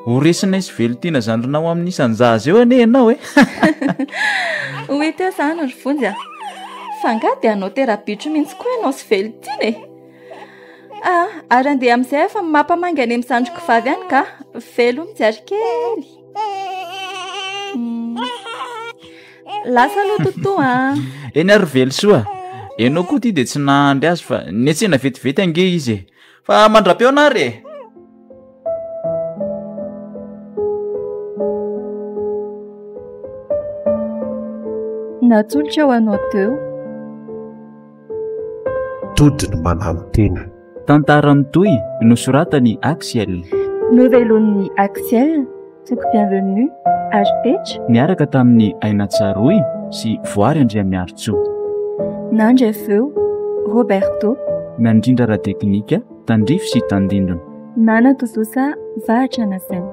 Ho resinay sy Velontiana zandrinao amin'ny isan-jaza eo anie ianao e! Ho hita eo izany ry Vonjy a! Fa angaha dia hanao tera-bitro mihitsy koa ianao sy Velontiana e? Ah, ary andeha amin'izay aho fa mampamangy any amin'ny zandriko vavy any ka! Veloma Jiarikely! Lasa aloha Toto a! Eny ary Velosoa a! Ianao koa ity dia tsy nahandry azy fa niantsena vetivety ange izy e! Fa mandra-pihaona ary e! Natolotra ho anao teo. Tody ny mananotena. Tantara mitohy nosoratan'i Axiel. Novelomin'i Axiel, Toky Bienvenue ary Petra. Niaraka tamin'i Aina Tsaroy sy Voary Andriamiarintsoa. Nandray feo, Roberto. Nandrindra ara-teknika, Tandrify sy Tandindona. Nanatontosa vahatra nasaina.